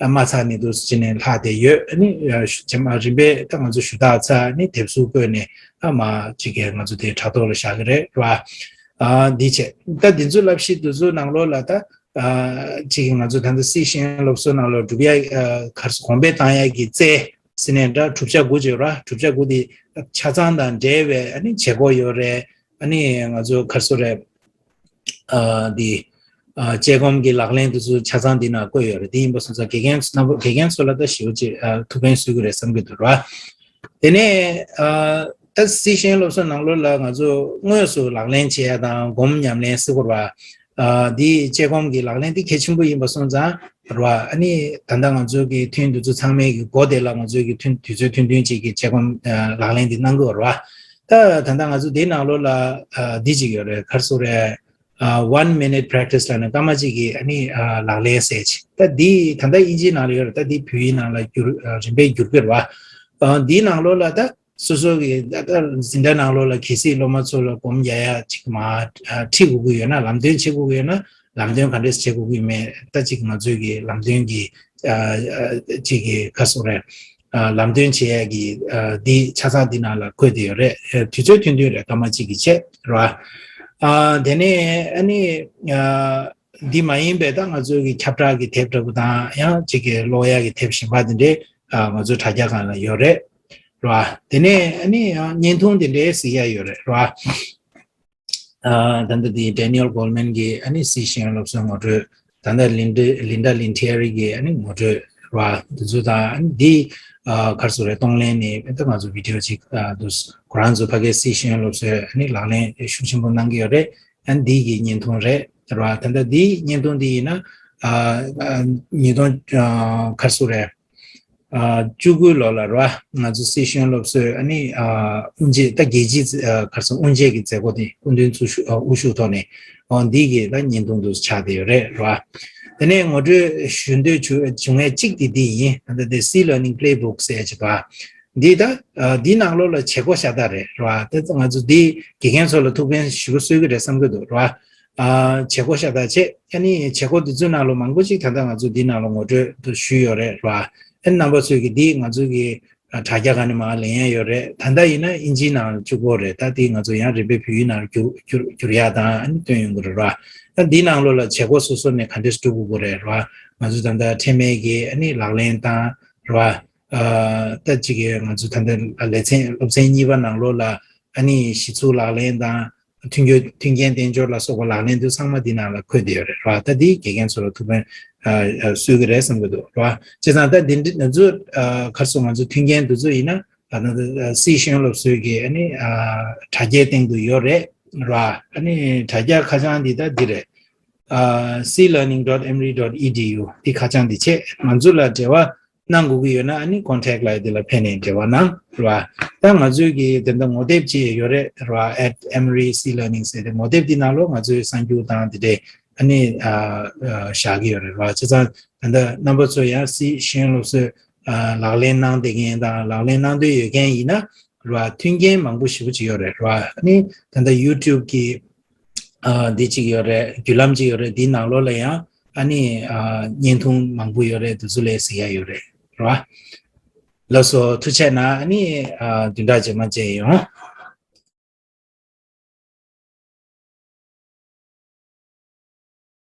ཨ་མ་ཚར་ནས་འདུག་ཟེར་ནས་ལྷག་བསྡད་ཡོད། ཨ་ནི་ཨ་ཞུ་རྗེས་མ་རིམ་པས་ད་ང་ཚོ་ཞུ་དག་ཚར། ཨ་ནི་དེབ་གཟུགས་བཀོད་ནས་ཨ་མ་ཅིག་གིས་ང་ཚོ་དེ་དྲ་ཐོག་ལ་བཞག་གི་རེད་ར། ཨ་འདི་བྱས། ད་འདི་ཚོ་བསླབ་གཞི་འདི་ཚོ་ནང་ལོགས་ལ་ད། ཨ་གཅིག་ང་ཚོ་ད་ལྟ་སྲིད་ཤེས་ཡོན་སློབ་གསོ་ནང་ལ་སྒྲུབ་ཡ། ཨ་གར་སོ་གོང་འཕེལ་བཏང་ཡ་གི་རྩལ་ཟེར་ནས་འདྲ། གྲུབ་ཆ་དགུ་བརྗོད་ར། གྲུབ་ཆ་དགུ་དེ་ཆ་ཚང་དང་འབྲེལ་བའི་ཨ་ནི་བྱེད་སྒོ་ཡོད་རེད། ཨ་ནི་ང་ཚོ་གར་སོ་རེད། ཨ་འདི་ཨ་དཔྱད་སྒོམ་གྱི་ལག་ལེན་དེ་ཚོ་ཆ་ཚང་འདི་ནང་བཀོད་ཡོད་རེད། དེ་ཡིན་པ་སོང་ཙང་དགེ་རྒན་རྣམ་པ་དགེ་རྒན་ཚོ་ལ་ད་ཞེ་པོ་ཅིག་ཨ་ཐུགས་ཕན་གསོས་ཀྱི་རེད་བསམ་གྱི་འདུག་ར། དེ་ནས་ཨ་ད་སྲིད་ཤེས་ཡོན་སློབ་གསོ་ནང་ལོགས་ལ་ང་ཚོ་དངོས་སུ་ལག་ལེན་བྱེད་ཡ་དང་སྒོམ་ཉམས་ལེན་ཟེར་དགོས་ར། ཨ་འདི་དཔྱད་སྒོམ་གྱི་ལག་ལེན་འདི་གལ་ཆེན་པོ་ཡིན་པ་སོང་ཙང་ར། ཨ་ནི་ད་ལྟ་ང་ཚོ་གི་ཐུན་འདི་ཚོ་ཚང་མའི་གི་འགོ་དེ་ལ་ང་ཚོའི་གི་ཐུན་དུས་ཚོད་ཐུང་ཐུང་ཅིག་གི་དཔྱད་སྒོམ་ཨ་ལག་ལེན་འདི་གནང་གི་ཡོད་ར། ད་ད་ལྟ་ང་ཚོ་འདིའི་ནང་ལོགས་ལ་ཨ་འདི་ཅིག་ཡོད་རེད། ག་རེ་ཟེར་རེད། ཨ་one minute practice ལབ་ནས་སྐར་མ་གཅིག་གི་ཨ་ནི་ཨ་ལག་ལེན་ཟེར་ཅིག་ད་འདི་ད་ལྟ་དབྱིན་ཇིའི་ནང་ལ་ཡོད་རེད། ད་འདི་བོད་ཡིག་ནང་ལ་བསྒྱུར་ཨ་རིམ་པས་བསྒྱུར་གྱི་རེད་བ། ཨ་འདིའི་ནང་ལོགས་ལ་ད་སོ་སོ་གི་ད་ལྟ་འཛིན་གྲྭ་ནང་ལོགས་ལ་གལ་སྲིད་སློབ་མ་ཚོ་ལ་སྒོམ་རྒྱག་ཡ་ཅིག་མར་ཨ་ཁྲིད་དགོས་ཀྱི་ཡོད་ན། ལམ་སྟོན་བྱེད་དགོས་ཀྱི་ཡོད་ན་ལམ་སྟོན་ག་འདྲས་བྱེད་དགོས་ཀྱི་མེད། ད་ཅིག་ང་ཚོའི་གི་ལམ་སྟོན་གྱི་ཨ་ཨ་ཅིག་གི་ག་རེ་ཟེར་རེད། ཨ་ལམ་སྟོན་བྱེད་ཡ་གི་ཨ་འདི་ཆ་ཚང་འདི་ནང་ལ་འཁོད་བསྡད་ཡོད་རེད། ཨ་དུས་ཚོད་ཐུང་ཐུང་རེད། སྐར་མ་གཅིག་གི་བྱས་རེད་བ། ཨ་དེ་ནས་ཨ་ནི་ཨ་འདི་མ་ཡིན་པའི་ད་ང་ཚོའི་གི་ཁྱབ་བསྒྲགས་ཀྱི་དེབ་འདྲ་པོ་དང་། ཡང་ཅིག་གི་ཀློག་ཡ་གི་དེབ་གཞན་པ་དེ་འདྲས་ཨ་ང་ཚོའི་དྲ་རྒྱ་སྒང་ལ་ཡོད་རེད་རེད་བ། དེ་ནས་ཨ་ནི་ཡང་བརྙན་ཐུང་དེ་འདྲས་གཟིགས་ཡ་ཡོད་རེད་རེད་བ། ཨ་ད་ལྟ་དེ་Daniel Goleman གི་ཨ་ནི་སྲིད་ཤེས་ཡོན་སློབ་གསོའི་ངོ་སྤྲོད། ད་ལྟ་Linda Linda Lintieri གི་ཨ་ནི་ངོ་སྤྲོད་རེད་བ། དེ་ཚོ་དང་ཨ་ནི་འདི་ཨ་ག་རེ་ཟེར་རེད། གཏོང་ལེན་ནི་ད་ང་ཚོ་བི་ཌི་ཡོ་ཅིག་ཨ་འདུག་ཁོ་རང་ཚོ་ཕ་གིའི་སྲིད་ཤེས་ཡོན་སློབ་གསོའི་ཨ་ནི་ལག་ལེན་ཤུགས་ཆེན་པོ་གནང་གི་ཡོད་རེད། ཨ་ནི་འདི་གི་བརྙན་ཐུང་རེད་རེད་བ། ད་ལྟ་འདི་བརྙན་ཐུང་འདི་ཡིན་ན་ཨ་ཨ་ཉིས་སྟོང་ཨ་ག་རེ་ཟེར་རེད། ཨ་བཅུ་དགུ་ལོ་ལ་རེད་བ། ང་ཚོ་སྲིད་ཤེས་ཡོན་སློབ་གསོའི་ཨ་ནི་ཨ་དབུ་འབྱེད། ད་རྒྱལ་སྤྱིའི་ཨ་ག་རེ་ཟེར། དབུ་འབྱེད་ཀྱི་མཛད་སྒོ་དེ་སྐུ་མདུན་ཚུར་ཞུ་ཨ་དབུ་བཞུགས་ཐོག་ནས་ཨོ་འདི་གི་ད་བརྙན་ཐུང་དུ་ཆགས་བསྡད་ཡོད་རེད་རེད་བ། དེ་ནས་ངོ་སྤྲོད་ཞུ་འདོད་བྱུང་བྱུང་མཁན་གཅིག་དེ་འདི་ཡིན། ད་ལྟ་དེ་C Learning Playbook ཟེར་ཡ་ཅིག་འདུག་ཨ། འདི་ད་ཨ་འདི་ནང་ལོགས་ལ་བྱེད་སྒོ་ཤ་སྟག་རེད་རེད་བ། ད་ང་ཚོ་འདི་དགེ་རྒན་ཚོ་ལ་ཐུགས་ཕན་ཞེ་པོ་གསོས་ཀྱི་རེད་བསམ་གྱི་འདུག་རེད་བ། ཨ་བྱེད་སྒོ་ཤ་སྟག་བྱས། ཨ་ནི་བྱེད་སྒོ་འདི་ཚོའི་ནང་ལ་མང་པོ་ཅིག་ད་ལྟ་ང་ཚོ་འདི་ནང་ལ་ངོ་སྤྲོད་དུ་ཞུས་ཡོད་རེད་ར། ཨ་ནི་རྣམ་པ་ཚོས་ཀྱི་འདི་ང་ཚོ་གི་ཨ་དྲ་རྒྱ་སྒང་ནས་མར་ལེན་ཡ་ཡོད་རེད། ད་ལྟ་ཡིན་ན་དབྱིན་ཇིའི་ནང་ལ་བཅུག་གི་རེད། ད་འདི་ང་ཚོ་ཡང་རིམ་པས་བོད་ཡིག་ནང་ལ་བསྒྱུར་བསྒྱུར་བསྒྱུར་ཡ་དང་ཨ་ནི་བཏོན་ཡོང་གི་རེད་ར། ཨ་འདི་ནང་ལོགས་ལ་བྱེད་སྒོ་སོ་སོ་ནས་ག་འདྲས་སྒྲུབ་དགོས་ཀྱི་རེད་ར། ང་ཚོ་ད་ལྟ་འཕྲལ་མའི་གི་ཨ་ནི་ལག་ལེན་དང་ར། ཨ་ད་ཅིག་གི་ང་ཚོ་ད་ལྟ་ལེ་ཚན་སློབ་ཚན་གཉིས་པ་ནང་ལོགས་ལ་ཨ་ནི་གཞི་ཚུགས་ལག་ལེན་དང་། མཐུན་འགྱུར། མཐུན་རྐྱེན་དཔལ་འབྱོར་ལ་སོགས་པ་ལག་ལེན་དུ་ཚང་མ་འདི་ནང་ལ་འཁོད་བསྡད་ཡོད་རེད་ར། ད་འདི་དགེ་རྒན་ཚོ་ལ་ཐུགས་ཕན་ཨ་ཨ་གསོས་ཀྱི་རེད་བསམ་གྱི་འདུག་ར། བྱས་ཙང་ད་འདི་འདྲ་ང་ཚོ་ཨ་ག་རེ་ཟེར། ང་ཚོ་མཐུན་རྐྱེན་འདི་ཚོ་ཡིན་ན་ད་ད་ད་སྲིད་ཤེས་ཡོན་སློབ་གསོའི་གི་ཨ་ནི་ཨ་དྲ་རྒྱའི་སྟེང་དུ་ཡོད་རེད་ར། ཨ་ནི་དྲ་རྒྱ་ཁ་བྱང་འདི་ད་འདི་རེད། ཨ་c learning dot emory dot e d u འདི་ཁ་བྱང་འདི་བྱས། ང་ཚོ་ལ་འབྲེལ་བ་གནང་དགོས་ཀྱི་ཡོད་ན་ཨ་ནི་contact ལབ་ཡ་དེ་ལ་ཕེབས་ནས་འབྲེལ་བ་གནང་རེད་བ། ད་ང་ཚོའི་གི་དེ་འདྲ་ངོ་དེབ་ཅིག་ཡོད་རེད་རེད་བ། at emory c learning ཟེར་ཏེ་ངོ་དེབ་དེ་ནང་ལོགས་ང་ཚོའི་གསར་འགྱུར་དང་དེ་འདྲས་ཨ་ནི་ཨ་ཨ་བཞག་གི་ཡོད་རེད་རེད་བ། བྱས་ཙང་ད་ལྟ་རྣམ་པ་ཚོ་ཡང་སྲིད་ཤེས་ཡོན་སློབ་གསོའི་ཨ་ལག་ལེན་གནང་བསྡད་མཁན་དང་ལག་ལེན་གནང་འདོད་ཡོད་མཁན་ཡིན་ན་རེད་བ། མཐུན་རྐྱེན་མང་པོ་ཞེ་པོ་ཅིག་ཡོད་རེད་རེད་བ། ཨ་ནི་ད་ལྟ་YouTube གི་ཨ་འདི་གཅིག་ཡོད་རེད། བརྒྱུད་ལམ་གཅིག་ཡོད་རེད། འདིའི་ནང་ལོགས་ལ་ཡང་ཨ་ནི་ཨ་བརྙན་ཐུང་མང་པོ་ཡོད་རེད། དེ་ཚོ་ལ་གཟིགས་ཡ་ཡོད་རེད་རེད་བ། ལགས་སོ། ཐུགས་རྗེ་གནང་། ཨ་ནི་ཨ་བདུན་ཕྲག་རྗེས་མ་མཇལ་ཡོང་།